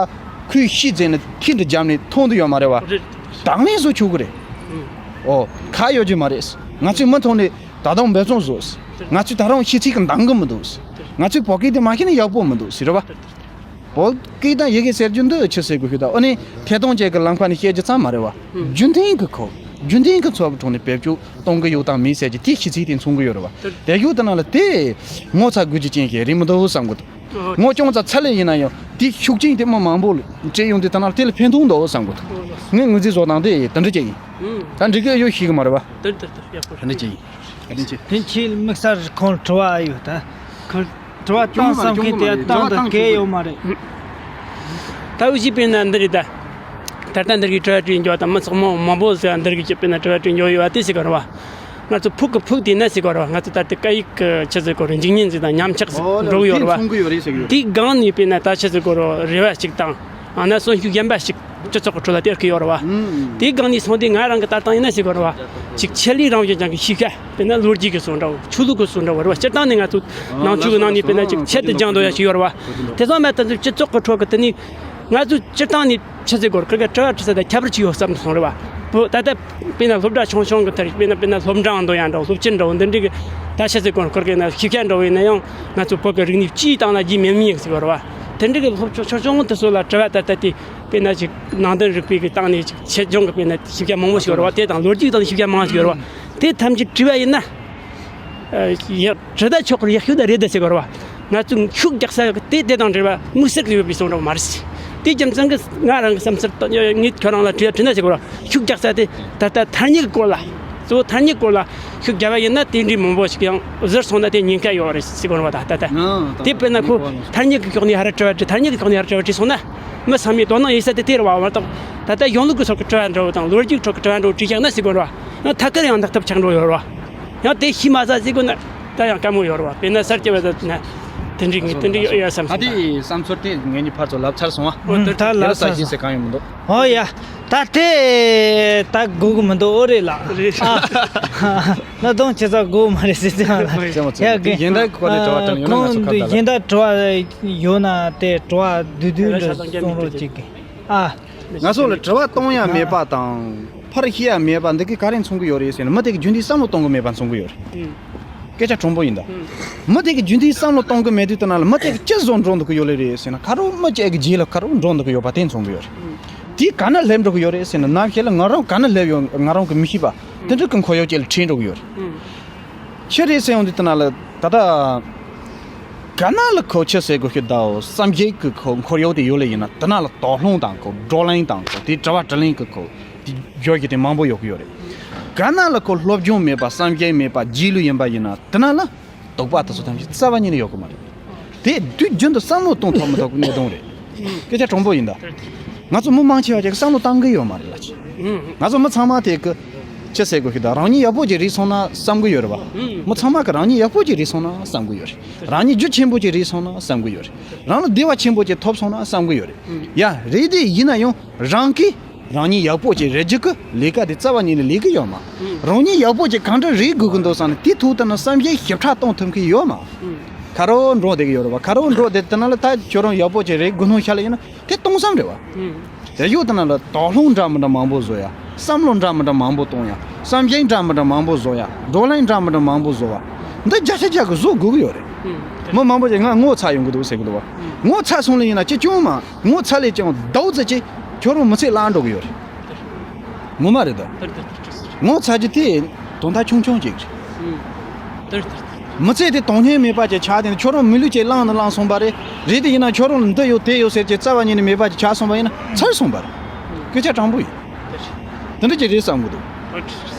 ཁོས་ཤེས་ཟེར་ནས་ཐིག་འདི་བརྒྱབ་ནས་མཐོང་དུ་ཡོད་མ་རེད་བ། རེད། དང་ལེན་བཟོ་ཆོག་གི་རེད། ཨང་། འོ། ཁ་ཡོད་རྒྱུ་མ་རེད། ང་ཚོས་མུ་མཐུད་ནས་ད་དུང་འབད་བརྩོན་བཟོ། ང་ཚོས་ད་རུང་ཤེས་ཚད་ཀྱི་འདང་གི་མི་འདུག། ང་ཚོས་བོད་སྐད་དེ་མ་ཤེས་ན་ཡག་པོ་མི་འདུག་ཟེར་བ། བོད་སྐད་དང་ཡི་གེ་ཟེར་རྒྱུ་འདི་ཆི་ཟེར་དགོས་ཤེས་ད། ཨ་ནི་ཐད་གཏོང་བཅས་ཀྱི་ལམ་ཁ་ནས་བཤད་རྒྱུ་ཙམ་མ་རེད་བ། ཨང་། རྒྱུན་ལྡན་གྱི་ཁོ། རྒྱུན་ལྡན་གྱི་འཚོ་བའི་ཁྲོད་ནས་བེད་སྤྱོད་གཏོང་གི་ཡོད་དང་མེད་ཟེར་རྒྱུ་དེ་ཤེས་ཚད་དེ་མཚོན་གི་ཡོད་རེད་བ། དེ་ཡོད་དེ་ན་ལ་དེ་ངོ་ཚ་དགོས་རྒྱུ་ཅན་ཞིག་རེད་མི་འདུག་བསམ་གི་འདུག། ཨོ། ངོ་ཅུང་ཙམ་ཚ་ལས་ཡིན་ན་ཡང་དེ་ཤུགས་རྐྱེན་དེ་མི་མང་པོ་ལ་སྤྲད་ཡོང་དུས་དེ་ན་ལ་དེ་ལ་ཕན་ཐོགས་འདུག་བསམ་གི་འདུག། ཨོ། ངས་ངོས་འཛིན་བཟོ་སྟངས་དེ་དེ་འདྲ་ཅིག་ཡིན། ཨང་། ད་འགྲིག་གི་ཡོད་ཤེས་གི་མ་རེད་བ། དེ་དེ་དེ་ཡག་པོ་རེད། དེ་འདྲ་ཅིག་ཡིན། དེ་འདྲ་ཅིག། དེ་ཁྱེད་དམིགས་བསལ་ཁོང་དྲི་བ་ཡོད་ད། ཁོང་དྲི་བ་བཏང་བསམ་མཁན་དེ་བཏང་དང་གལ་ཡོད་མ་རེད། ད་འུ་ཅག་དཔེར་ན་འདི་རེད་ད། ད་ལྟ་འདི་རིགས་དྲི་བ་དྲིས་འགྱོ་དང་མི་ཚོགས་མང་མང་པོ་ཟེར་འདི་རིགས་ཀྱི་དཔེར་ན་དྲི་བ་དྲིས་འགྱོ་ཡོད་པ་དེ་ཟེར་གི་རེད་བ། ང་ཚོ་ཕུགས་ཀྱི་ཕུགས་དེ་ན་ཟེར་གི་རེད་བ། ང་ཚོ་ད་ལྟ་སྐད་ཡིག་གི་ཆི་ཟེར་གི་རེད། འཇིག་ཉེན་ཟེར་དང་ཉམས་ཆག་ཟེར་འགྲོ་གི་ཡོད་རེད་བ། དེའི་སྒང་ནས་དཔེར་ན་ད་ཆི་ཟེར་གི་རེད། རེ་བ་ཞིག་དང་། ཨ་ན་གསོན་ཤུགས་གཞན་པ་ཞིག་སྤྱི་ཚོགས་ཀྱི་ཁྲོད་ལ་སྟེར་གི་ཡོད་རེད་བ། ཨང་། དེའི་སྒང་ནས་སོང་སྟེ་ང་རང་གི་ལྟ་སྟངས་ཡིན་ན་ཟེར་གི་རེད་བ། ཅིག་ཆེད་ལས་རང་བཞིན་ཅན་གྱི་ཤེས་བྱ། དཔེར་ན་ལོ་རྒྱུས་ཀྱི་སོགས་འདྲ་བོ། ཆོས་ལུགས་ཀྱི་སོགས་འདྲ་བོ་རེད་བ། སྤྱིར་བཏང་ནས་ང་ཚོ་ནང་ཆོས་ཀྱི་ནང་ནས་དཔེར་ན་ཅིག་ཆེད་དུ་སྦྱང་འདོད་ཡ་ཞིག་ཡོད་རེད་བ། དེ་ཚང་མ་ད་ཚོ་སྤྱི་ཚོགས་ཀྱི་ཁྲོད་ཀྱི་དེ་ནས་ང་ཚོ་སྤྱིར་བཏང་ནས་ཆི་ཟེར་དགོས་རེད། ཁིར་ག་དྲི་བ་དྲི་ས་དང་ཁྱད་པར་ཅིག་ཡོད་བསམ་སོང་རེད་བ། བོ་ད་ལྟ་དཔེར་ན་སློབ་གྲྭ་ཆུང་ཆུང་གི་མཐར་དཔེར་ན་དཔེར་ན་སློབ་འབྲིང་འདོན་ཡ་འདྲ་བོ། སློབ་ཆེན་འདྲ་བོ། འདི་འདྲའི་གི་ད་ཆི་ཟེར་དགོས་རེད། ཁིར་ག་ན་ཤེས་བྱ་འདྲ་བོ་ཡིན་ན་ཡང་ང་ཚོ་བོད་ཀྱི་རིག་གནས་སྤྱིའི་སྟེང་ལ་རྒྱུས་མེད་མི་ཡིན་ཟེར་བ་རེད་བ། དེ་འདྲའི་གི་སློབ་ཆུང་ཆུང་ཆུང་དེ་ཚོ་ལ་དྲི་བ་ད་ལྟ་དེ། དཔེར་ན་ཅིག་ནང་དོན་རིག་པའི་གི་སྟེང་ནས་ཅིག་ཆེད་སྦྱོང་གི་དཔེར་ན་ཤེས་བྱ་མང་པོ་ཞིག་ཡོད་རེད་བ། དེ་དང་ལོ་རྒྱུས་སྟེང་ནས་ཤེས་བྱ་མང་ཞིག་ཡོད་རེད་བ། དེ་ཐམས་ཅད་བྲིས་པ་ཡིན་ན། ཨ། ཡག་བྲིས་ད་ཆོག་གི་རེད། ཡག་ཤོས་ད་རེད་ད་ཟེར་གི་རེད་བ། ང་ཚོས་ཤུགས་རྒྱག་ས་དེ་དེ་དང་འབྲེལ་བ་དམིགས་བསལ་གྱི་ཡོད་པའི་གསུང་རོགས་མ་རེད། དེ་རྒྱུ་མཚན་གྱིས་ང་རང་གི་བསམ་ཚུལ་དང་ངས་ཁྱོད་རང་ལ་དྲི་བ་དྲིས་ན་ཟེར་གི་རེད་བ། ཤུགས་རྒྱག་ས་དེ་ད་ལྟ་ཐ་སྙད་ཀྱི་སྐོར་ལ། གཙོ་བོ་ཐ་སྙད་སྐོར་ལ་ཤུགས་རྒྱབ་པ་ཡིན་ན་དེ་འདྲའི་མང་པོ་ཞིག་ཡང་ཟུར་སོང་ན་དེ་ཉེན་ཁ་ཡོད་རེད་ཟེར་གི་རེད་བ། ད་ད་ལྟ་དེ་དཔེར་ན་ཁོ་ཐ་སྙད་ཀྱི་ཕྱོགས་ནས་ཧ་ར་དྲི་བ་དྲིས། ཐ་སྙད་ཀྱི་ཕྱོགས་ནས་ཧ་ར་དྲི་བ་དྲིས་སོང་ན། མི་ཚང་མས་དོ་སྣང་ཡེད་ས་དེ་དེ་རེད་བ། མ་གཏོགས་ད་ལྟ་གཞུང་ལུགས་ཀྱི་ཕྱོགས་ཀྱི་དྲི་བ་འདྲ་བོ་དང་ལོ་རྒྱུས་ཕྱོགས་ཀྱི་དྲི་བ་འདྲ་བོ་དྲིས་བཞག་ན་ཟེར་གི་རེད་བ། ཡང་ཐད་ཀར་ཡང་འདག་ཐབས་ཆགས་འགྲོ་ཡོད་རེད་བ། ཡང་དེ་ཤེས་མ་ཚར་ཟེར་དགོས་ན་ད་ཡང་དཀའ་མོ་ཡོད་རེད་བ། དཔེར་ན་གསར་སྐྱེས་པ་ད་ན། དེ་འདྲའི་ངས་དེ་འདྲའི་ཡོད་ཡ་བསམ་ད་སོང་། དེ་བསམ་ཚུལ་དེ་ངེད་གཉིས་ཕར་ཚུར་ལབ་ཚར་སོང་ཨ། ཨོ་དེ་ད་དེ་ལ་ལབ་ས་ཚར་ཞིག་སོང་། ཟེར་གང་ཡང་མི་འདུག་ཨོ་ཡ། ད་དེ་ད་དགོས་གི་མི་འདུག་ཨོ་རེད་ལ། རེད། ཨ། གནའ་དུང་ཆེ་ས་དགོས་མ་རེད་ཟེར་ཙང་ལ། རྩེད་མོ་རྩེད་མོ། ཡ་དེ་གཞན་དག་གོ་ནས་དྲི་བ་དྲི་ཡོང་ན་ཁོང་སུ་ཁ་ད་ལ། གཞན་དག་དྲི་བ་ཡོད་ན་དེ་དྲི་བ་བསྡུས་བསྡུས་འདྲ་གསུང་རོགས་བྱེད་གི། ཨ། ང་ཚོ་ལ་དྲི་བ་གཏོང་ཡ་མེད་པ་དང་ཕར་ཤེས་ཡ་མེད་པ་འདི་གི་ག་རེ་མཚོན་གི་ཡོད་རེད་ཟེར་ན། མི་དེ་གི་རྒྱུན་མཐུད་བསམ་བློ་གཏོང་གི་མེད་པ་མཚོན་གི་ཡོད་རེད། ཨུམ། སྐད་ཆ་དྲང་པོ་ཡིན་ད། ཨུམ། མི་དེ་གི་རྒྱུན་མཐུད་བསམ་བློ་གཏོང་གི་མེད་དུས་དེ་ན་ལ་མི་དེ་གི་ཅི་བཟོ་འགྲོ་འདུག་གི་ཡོད་ལེ་རེད་ཟེར་ན། ཁ་རོག་མི་གཅིག་གི་རྗེས་ལ་ཁ་རོག་འགྲོ་འདུག་གི་ཡོད་པ་དེ་མཚོན་གི་ཡོད་རེད། ཨུམ། དེ་ག་ན་སླེབས་འགྲོ་གི་ཡོད་རེད་ཟེར་ན། ནམ་ཞིག་ལ་ང་རང་ག་ན་སླེབས་ཡོད་ང་རང་གི་མི་ཤེས་པ་དེ་འདྲ་གི་འཁོར་ཡུག་ཅིག་ལ་ཁྲིད་འགྲོ་གི་ཡོད་རེད། ཨུམ། ཆི་རེད་ཟེར་ཡོང་དུས་དེ་ན་ལ་ད་ལྟ་ག་ན་ལ་ཁོ་ཆི་ཟེར་དགོས་ཤེས་ད་བསམ་གཞིག་གི་ཁོ་འཁོར་ཡུག་དེ་ཡོད་ལེ་ཡིན་ན། དེ་ན་ལ་དོགས་སློང་དང་ཁོ་བགྲོ་གླེང་དང་ཁོ་དེ་དྲི་བ་དྲིས་ལན་གི་ཁོ་དེ་བརྗོད་གཞི་དེ་མང་པོ་ཡོད་གི་ཡོད་རེད། ག་ན་ལ་ཁོ་སློབ་སྦྱོང་མེད་པ་བསམ་གཞིག་མེད་པ་རྗེས་ལུས་ཡིན་པ་ཡིན་ན། དེ་ན་ལ་དོགས་པ་དེ་ཚོ་ཐམས་ཅད་རྩ་བ་ཉིད་ནས་ཡོད་གི་མ་རེད། དེ་དུས་རྒྱུན་དུ་བསམ་བློ་གཏོང་ཐུབ་མི་ཐུབ་ཀྱི་གནད་དོན་རེད། སྐད་ཆ་དྲང་པོ་ཡིན་ད། ང་ཚོ་མི་མང་ཆེ་བ་ཅིག་བསམ་བློ་བཏང་གི་ཡོད་མ་རེད་ལ་ཅི། ང་ཚོ་མི་ཚང་མ་དེ་གི་ཅི་ཟེར་དགོས་ཤེས་ད། རང་ཉིད་ཡག་པོ་ཅིག་རེད་སོང་ན་བསམ་གི་ཡོད་རེད་བ། མི་ཚང་མ་གི་རང་ཉིད་ཡག་པོ་ཅིག་རེད་སོང་ན་བསམ་གི་ཡོད་རེད། རང་ཉིད་རྒྱུ་ཆེན་པོ་ཅིག་རེད་སོང་ན་བསམ་གི་ཡོད་རེད། རང་ལ་བདེ་བ་ཆེན་པོ་ཅིག་ཐོབ་སོང་ན་བསམ་གི་ཡོད་རེད། ཡ་རེད། དེ་ཡིན་ན་ཡང་རང་གིས་རང་ཉིད་ཡག་པོ་ཅིག་རེད་རྒྱུ་གི་ལས་ཀ་དེ་རྩ་བ་ཉིད་ནས་ལས་གི་ཡོད་མ། རང་ཉིད་ཡག་པོ་ཅིག་གང་འདྲ་རེད་དགོས་གི་འདུག་བསམ་ནས་དེ་ཐུག་ད་ན་བསམ་གཞིག་ཞིབ་ཕྲ་གཏོང་ཐུབ་གི་ཡོད་མ། ཁ་རོག་འགྲོ་བསྡད་གི་ཡོད་རེད་བ། ཁ་རོག་འགྲོ་བསྡད་དེ་ན་ལ་ད་ཁྱོད་རང་ཡག་པོ་ཅིག་རེད་དགོས་སྣང་ཤར་ལ་ཡིན་ན་དེ་སྟོང་བསམ་རེད་བ། དེ་ཡོད་དེ་ན་ལ་དོགས་སློང་འདྲ་མི་འདྲ་མང་པོ་བཟོ་ཡ། བསམ་བློ་འདྲ་མི་འདྲ་མང་པོ་གཏོང་ཡ། བསམ་གཞིག་འདྲ་མི་འདྲ་མང་པོ་བཟོ་ཡ། བགྲོ་གླེང་འདྲ་མི་འདྲ་མང་པོ་བཟོ་བ། འདི་བརྒྱ་ཆ་བརྒྱ་གི་བཟོ་དགོས་གི་ཡོད་རེད། མི་མང་པོ་ཅིག་ང་ངོ་ཚ་ཡོང་གི་འདུག་ཟེར་གི་འདུག་བ། ངོ་ཚ་སོང་ལ་ཡིན་ན་ཅི་ཅུང་མ་ངོ་ཚ་ལས་ཀྱང་ཟླ་བ་ཙམ་ཅིག་ཁྱོད་རང་མི་ཚེ་བརླག་འགྲོ་གི་ཡོད་རེད། ངོ་མ་རེད་ད། ངོ་ཚ་རྒྱུ་དེ་དོན་དག་ཆུང་ཆུང་ཅིག་རེད། མི་ཚེ་དེ་དོན་སྙིང་མེད་པ་ཅིག་ཆགས་དེ་ཁྱོད་རང་མི་ལུས་ཅིག་བླངས་ནས་བླངས་སོང་བ་རེད། རེད་དེ་ཡིན་ན་ཁྱོད་རང་ལ་འདི་ཡོད་དེ་ཡོད་ཟེར་གྱི་རྩ་བ་ཉིད་ནས་མེད་པ་ཅིག་ཆགས་སོང་བ་ཡིན་ན་ཚར་སོང་བ་རེད། སྐད་ཆ་དྲང་པོ་ཡིན། དེ་འདྲ་ཅིག་རེད་བསམ་གི་འདུག་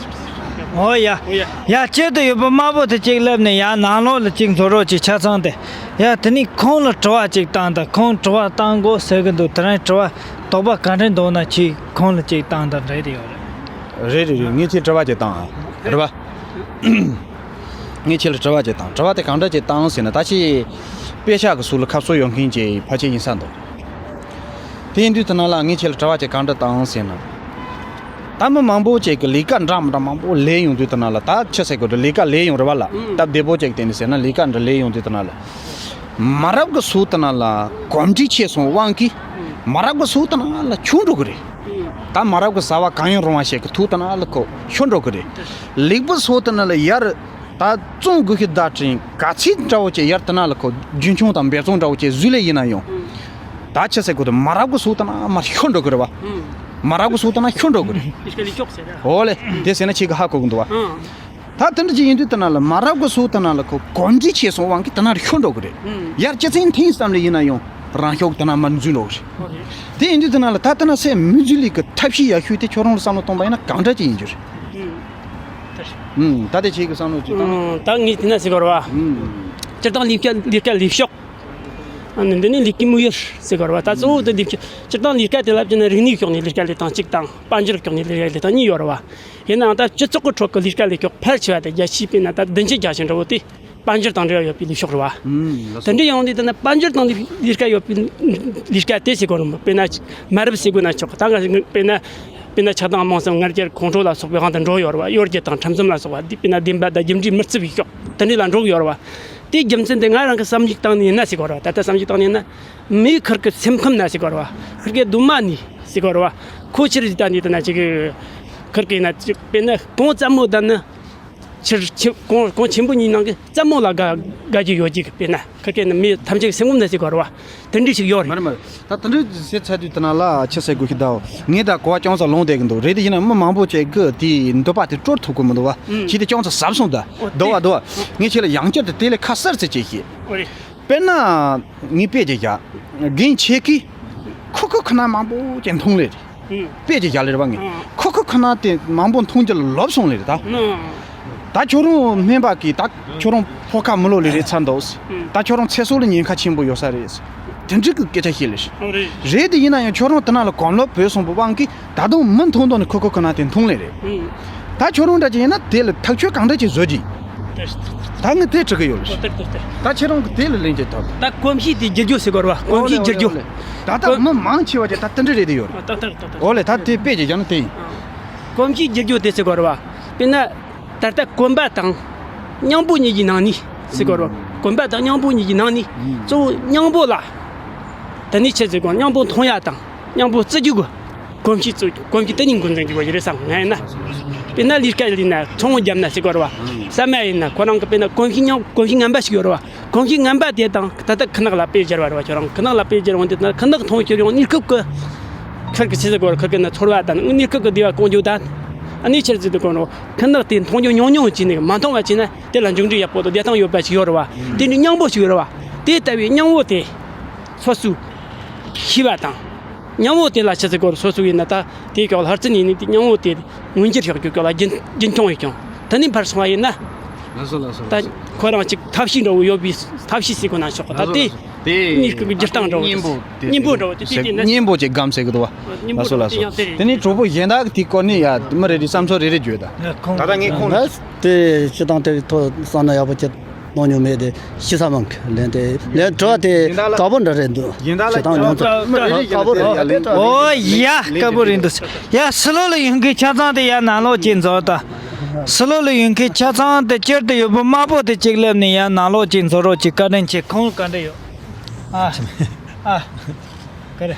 ཨོ་ཡ། ཡ་སྤྱིར་དུ་ཡོད་པ་དམར་པོ་དེ་གཅིག་སླེབས་ནས་ཡ་ནང་ལོགས་ལ་གཅིག་འཛུལ་རོགས་གཅིག་ཆ་ཚང་དེ། ཡ་དེ་ནས་ཁོང་ལ་དྲི་བ་གཅིག་བཏང་དང་། ཁོང་དྲི་བ་བཏང་དགོས་ཟེར་གི་འདུག་དེ་རིང་དྲི་བ་དོགས་པ་ག་འདྲ་འདུག་ན་ཁྱེད་ཁོང་ལ་གཅིག་བཏང་དང་། རེད་དེ་ཡོད་རེད། རེད་རེད་རེད། ངས་ཁྱེད་དྲི་བ་གཅིག་བཏང་ཨ། རེད་པ། ངས་ཁྱེད་ལ་དྲི་བ་གཅིག་བཏང་། དྲི་བ་དེ་གང་འདྲ་གཅིག་བཏང་ཟེར་ན། ད་ཁྱེད་དཔེ་ཆ་གི་ཟུར་ལ་ཁ་གསོ་ཡོད་མཁན་གྱི་ཕལ་ཆེར་ཡིན་ས་འདུག་དེ་ཡིན་དུས་དེ་ན་ལ་ངས་ཁྱེད་ལ་དྲི་བ་གཅིག་གང་འདྲ་བཏང་ཟེར་ན། ད་མི་མང་པོ་ཅིག་གི་ལས་ཀ་འདྲ་མི་འདྲ་མང་པོ་ལས་ཡོང་དུས་དེ་ན་ལ། ད་ཆི་ཟེར་དགོས་འདྲ། ལས་ཀ་ལས་ཡོང་རེད་བ་ལ། སྟབས་བདེ་པོ་ཅིག་བསྟན་ནས་ཟེར་ན་ལས་ཀ་འདྲ་ལས་ཡོང་དུས་དེ་ན་ལ། མི་རབས་ཀྱི་སུ་དེ་ན་ལ་གོམས་འདྲིས་ཆེ་སོང་དབང་གིས་མི་རབས་ཀྱི་སུ་དེ་ན་ལ་ཆུང་འགྲོ་གི་རེད། ད་མི་རབས་ཀྱི་བཟའ་བ་གང་ཡང་རུང་བ་ཞིག་གི་ཐུག་དེ་ན་ལ་ཁོ་ཤོར་འགྲོ་གི་རེད། ལུག་པའི་སུ་དེ་ན་ལ་ཡར་ད་བཙོང་དགོས་ཤེས་བརྡ་དྲིན་ག་ཚིག་འདྲ་བོ་ཅིག་ཡར་དེ་ན་ལ་ཁོ་རྒྱུན་འཁྱོངས་དང་འབད་བརྩོན་འདྲ་བོ་ཅིག་བཟོས་ལེ་ཡིན་ན་ཡང་། ད་ཆི་ཟེར་དགོས་འདུག་མི་རབས་ཀྱི་སུ་དེ་ན་མར་ཤོར་འགྲོ་གི་རེད་བ། མི་རབས་ཀྱི་སུ་དེ་ན་ཤོར་འགྲོ་གི་རེད། ཨོ་ལེ། དེ་ཟེར་ན་ཁྱེད་ཀྱི་ཧ་གོ་གི་འདུག་བ། ད་དེ་འདྲ་ཅིག་ཡིན་དུས་དེ་ན་ལ་མི་རབས་ཀྱི་སུ་དེ་ན་ལ་ཁོ་གོམས་འདྲིས་ཆེ་སོང་དབང་གིས་དེ་ན་ཤོར་འགྲོ་གི་རེད། ཡར་སྤྱི་ཚན་ཐེངས་ཙམ་ལ་ཡིན་ན་ཡང་རང་ཤུགས་དེ་ན་མར་འཛུལ་འགྲོ་གི་རེད། དེ་ཡིན་དུས་དེ་ན་ལ་ད་དེ་ན་སེ་མི་འཛུལ་ལས་ཀྱི་ཐབས་ཤེས་ཡག་ཤོས་དེ་ཁྱོད་རང་ལ་བསམ་བློ་གཏོང་པ་ཡིན་ན་གང་འདྲ་ཅིག་ཡིན་རྒྱུ་རེད། ད་དེ་ཁྱེད་ཀྱི་བསམ་བློ་ཅིག་བཏང་། ད་ངས་དེ་ན་ཟེར་གོ་ར་བ། སྤྱིར་བཏང་ལས་ཀ་ལས་ཀ་ལས་ཕྱོགས། ཨ་ནི་འདི་ནི་ལས་ཀའི་དམིགས་ཡུལ་ཟེར་གོ་ར་བ། ད་གཙོ་བོ་དེ་ལས་ཕྱོགས། སྤྱིར་བཏང་ལས་ཀ་དེ་ལབ་ཀྱི་ན་རིག་གནས་ཕྱོགས་ནས་ལས་ཀ་ལས་སྟངས་གཅིག་དང་། དཔལ་འབྱོར་ཕྱོགས་ནས་ལས་ཀ་ལས་སྟངས་གཉིས་ཡོད་ར་བ། ཡིན་ནའང་ད་སྤྱི་ཚོགས་ཀྱི་ཁྲོད་ཀྱི་ལས་ཀ་ལས་ཕྱོགས་ཕལ་ཆེ་བ་དེ་རྒྱ་ཆེའི་དཔེར་ན་ད་བདུན་ཅུ་གྱ་ཆེ་འདྲ་བོ་དེ་དཔལ་འབྱོར་དང་འབྲེལ་བ་ཡོད་པའི་ལས་ཕྱོགས་རེད་བ། དེ་འདྲ་ཡོང་དུས་ད་ནི་དཔལ་འབྱོར་དང་ལས་ལས་ཀ་ཡོད་པའི་ལས་ཀ་དེ་ཟེར་གོ་ར་བ། དཔེར་ན་མ་རབས་ཟེར་དགོས་ན་ཆོག་ད་ང་དཔེར་ན་དཔེར་ན་ཆགས་སྡང་རྨོངས་གསུམ་ང་རྒྱལ་ཁོང་ཁྲོ་ལ་སོགས་པའི་དབང་དུ་འགྲོ་ཡོད་རེད་བ། གཡོ་སྒྱུ་དང་ཁྲམ་གསུམ་ལ་སོགས་པ་འདི་དཔེར་ན་བདེན་པ་དང་རྒྱུ་འབྲས་མི་བརྩི་བའི་ཕྱོགས་དེ་འདྲ་ལ་འགྲོ་གི་ཡོད་རེད་བ། དེའི་རྒྱུ་མཚན་དེ་ང་རང་གི་བསམ་གཞིག་བཏང་ནས་ཡིན་ན་ཟེར་གོ་ར་བ། ད་ལྟ་བསམ་གཞིག་བཏང་ནས་ཡིན་ན། མིའི་ཁུར་གི་སེམས་ཁམས་ན་ཟེར་གོ་ར་བ། ཁུར་གི་གདོང་མ་ནས་ཟེར་གོ་ར་བ། ཁོ་ཕྱིར་ཟིག་ད་ནས་ད་ན་ཅིག་ཁུར་གི་ན་ཅིག་དཔེར་ན་གོང་ཙམ་མོ་ད་ནི་ཕྱིར་ཕྱི་གོང་གོང་ཆེན་པོ་གཉིས་ནང་གི་ཙམ་མོ་ལ་དགའ་དགའ་རྒྱུ་ཡོད་ཀྱི་གི། དཔེར་ན་ཁུར་གི་ན་མི་ཐམས་ཅད་སེམས་ཁམས་ན་ཟེར་གོ་ར་བ། དེ་འདྲ་ཞིག་ཡོད་མ་རེད། རེད་མ་རེད། ད་དེ་འདྲ་ཟེར་ཚར་དུས་དེ་ན་ལ་ཆི་ཟེར་དགོས་ཤེས་ད། ངས་ད་གོ་བ་ཅུང་ཙམ་ལོང་བསྡད་གི་འདུག་རེད་དེ་ཡིན་ན་མི་མང་པོ་ཅིག་གི་དེའི་འདོད་པ་དེ་སྤྲོད་ཐུབ་གི་མི་འདུག་བ། ཁྱེད་དེ་ཅུང་ཙམ་ཟབ་སོང་ད། འདུག་བ་འདུག་བ། ངས་ཁྱེད་ལ་ཡང་བསྐྱར་དུ་དེ་ལས་ཁ་གསལ་ཙམ་ཅིག་བཤད། དཔེར་ན། ངས་དཔེ་ཅིག་བཞག་རྒན་ཁྱེད་ཀྱིས་ཁུ་ཁུ་ཁུ་ན་མང་པོ་ཅིག་འཐུང་ལེ་རེད། དཔེ་ཅིག་བཞག་ལེ་རེད་བ། ངས་ཁུ་ཁུ་ཁུ་ན་དེ་མང་པོ་འཐུང་རྒྱུ་ལ་ལོབས་སོང་ལེ་རེད་ད། ད་ཁྱོད་རང་སྨན་པ་གིས་ད་ཁྱོད་རང་ཕོ་ཁ་མི་ལོ་ལེ་རེད་ཚར་འདུག་ད་ཁྱོད་རང་ཚེ་སྲོག་ལ་ཉེན་ཁ་ཆེན་པོ་ཡོད་ས་རེད། དེ་འདྲ་གི་སྐད་ཆ་བཤད་ལེ་རེད། རེད་དེ་ཡིན་ན་ཡང་ཁྱོད་རང་དེ་ན་ལ་གོམས་ལོབས་བོས་སོང་བའི་དབང་གིས་ད་དུང་མི་མཐོང་མཐོང་ནས་ཁུ་ཁུ་ཁུ་ན་དེ་འཐུང་ལེ་རེད། ད་ཁྱོད་རང་འདྲ་ཅིག་ཡིན་ན་དེ་ལ་ཐག་གཅོད་གང་འདྲ་ཅིག་བཟོ་རྒྱུ། ད་ངས་དེ་དྲི་གི་ཡོད་རེད། ད་ཁྱེད་རང་གི་དེ་ལ་ལན་གྱི་ཐོག་ད་གོམས་གཤིས་དེ་བསྒྱུར་རྒྱུ་ཟེར་དགོས་རེད་བ། གོམས་གཤིས་བསྒྱུར་རྒྱུ། ད་ལྟ་མི་མང་ཆེ་བ་ཅིག་ད་དེ་འདྲ་རེད་དེ་ཡོད་རེད། ཨོ་ལེ། ད་དེ་དཔེ་ཅིག་ཀྱང་དེ་ཡིན། གོམས་གཤིས་བསྒྱུར་རྒྱུ་དེ་ཟེར་དགོས་རེད་བ། དཔེར་ན། ད་ལྟ་གོམས་པ་དང་། སྙིང་པོ་གཉིས་ཀྱི་ནང་ནས་ཟེར་དགོས་རེད་བ། གོམས་པ་དང་སྙིང་པོ་གཉིས་ཀྱི་ནང་ནས། གཙོ་བོ་སྙིང་པོ་ལ། དེ་ནས་ཆི་ཟེར་དགོས། སྙིང་པོ་མཐོང་ཡ་དང་། སྙིང་པོ་བརྩི་རྒྱུ་གི། གོམས་གཤིས་བརྩི་རྒྱུ། གོམས་གཤིས་དེ་གཉིས་འགོ་འཛིན་རྒྱུ་བ་ཞིག་རེད་བསམ་ང་ཡིན་ན། དཔེར་ན་ལས་ཀ་ལས་ན་ཚོང་བརྒྱབ་ན་ཟེར་དགོས་རེད་བ། ཟ་མ་ཡིན་ན་ཁོ་རང་གི་དཔེར་ན་གོམས་གཤིས་སྙིང་། གོམས་གཤིས་ངན་པ་ཞིག་ཡོད་རེད་བ། གོམས་གཤིས་ངན་པ་དེ་དང་ད་ལྟ་ཁུ་ནག་ལ་དཔེ་སྦྱར་བ་རེད་བ། ཁྱོད་རང་ཁུ་ནག་ལ་དཔེ་སྦྱར་འོང་དུས་ན་ཁུ་ནག་མཐོང་ཁྱོད་རང་གནས་སྐབས་ཀྱི། ཁིར་གི་ཆི་ཟེར་དགོས་རེད། ཁིར་གི་ན་ཚོར་བ་དང་གནས་སྐབས་ཀྱི་བདེ་བ་སྐོང་རྒྱུ་དང་། ཨ་ནི་ཆི་ཟེར་དགོས་རེད། ཁུ་ནག་དེ་མཐོང་རྒྱུ་ཉུང་ཉུང་བྱས་ནས་མ་མཐོང་བ་བྱས་ན་དེ་ལ་མཇུག་འབྲས་ཡག་པོ་དང་བདེ་ཐང་ཡོད་པ་ཞིག་ཡོད་རེད་བ། དེ་ནི་སྙིང་པོ་ཞིག་ཡོད་རེད་བ། དེ་ལྟ་བུའི་སྙིང་པོ་དེ། སོ་སོས་ཤེས་པ་དང་། སྙིང་པོ་དེ་ལ་ཆི་ཟེར་དགོས་རེད། སོ་སོ་ཡིན་ན་ད་དེའི་སྐབས་ལ་ཧར་བརྩོན་ཡིན་ནི་དེ་སྙིང་པོ་དེ་མངོན་འགྱུར་ཤོག་རྒྱུ་སྐབས་ལ་རྒྱུན། རྒྱུན་འཁྱོངས་ཡོད་ཀྱང་། དེ་ནས་ཕར་སོང་བ་ཡིན་ན། ལགས་སོ་ལགས་སོ། ད་ཁོ་རང་ཅིག་ཐབས་ཤེས་འདྲ་བོ་ཡོད་པའི། ཐབས་ཤེས་ཟེར་དགོས་ན་ཆོག་གི། ད་དེ་ལགས་སོ་ལགས་སོ། དེ་གཉིས་ཀྱི་སྒྱུར་སྟངས་འདྲ་བོ་དེ། སྙིང་པོ་དེ་སྙིང་པོ་འདྲ་བོ་དེ། དེ་དེ་ན་དེ་སྙིང་པོ་ཅིག་སྒམ་ཟེར་གི་འདུག་བ། སྙིང་པོ་ལགས་སོ་ལགས་སོ། དེ་ཡང་དེ་རེད། དེ་ནས་གྲོགས་པོ་གཞན་དག་གི་དེའི་སྐོར་ནས་ཡ་མི་རེ་རེའི་བསམ་ཚུལ་རེ་རེ་བརྗོད་དང་། ད་ལྟ་ངས་ཁོང་ལ། དེ་སྤྱིར་བཏང་དེ་ཐོག་བསམ་ན་ཡག་པོ་ཅིག་གཏོང་མྱོང་མེད་དེ། ཤི་ས་མང་གི་ལན་དེ་ལན་དྲི་བ་དེ་དཀའ་པོ་འདྲ་རེད་འདུག་གཞན་དག་ལ་སྤྱིར་བཏང་ཡོངས་རྫོགས་དཀའ་པོ་རེད། ཡ་ལན། ཨོ་ཡ། དཀའ་པོ་རེད་འདུག་ཡ་སི་ལོ་ལ་ཡོང་མཁན་ཆ་ཚང་དེ་ཡ་ནང་ལོགས་ཅིག་འཛུལ་དང་། སི་ལོ་ལ་ཡོང་མཁན་ཆ་ཚང་དེ་དཀྱིལ་དུ་ཡོད་པ་དམར་པོ་དེ་གཅིག་སླེབས་ནས་ཡ་ནང་ལོགས་ཅིག་འཛུལ་རོགས་གྱིས། བཀའ་དྲིན་ཆེ། ཁོང་ག་འདྲ་ཡོད། ཨ་ཨ། ག་རེ།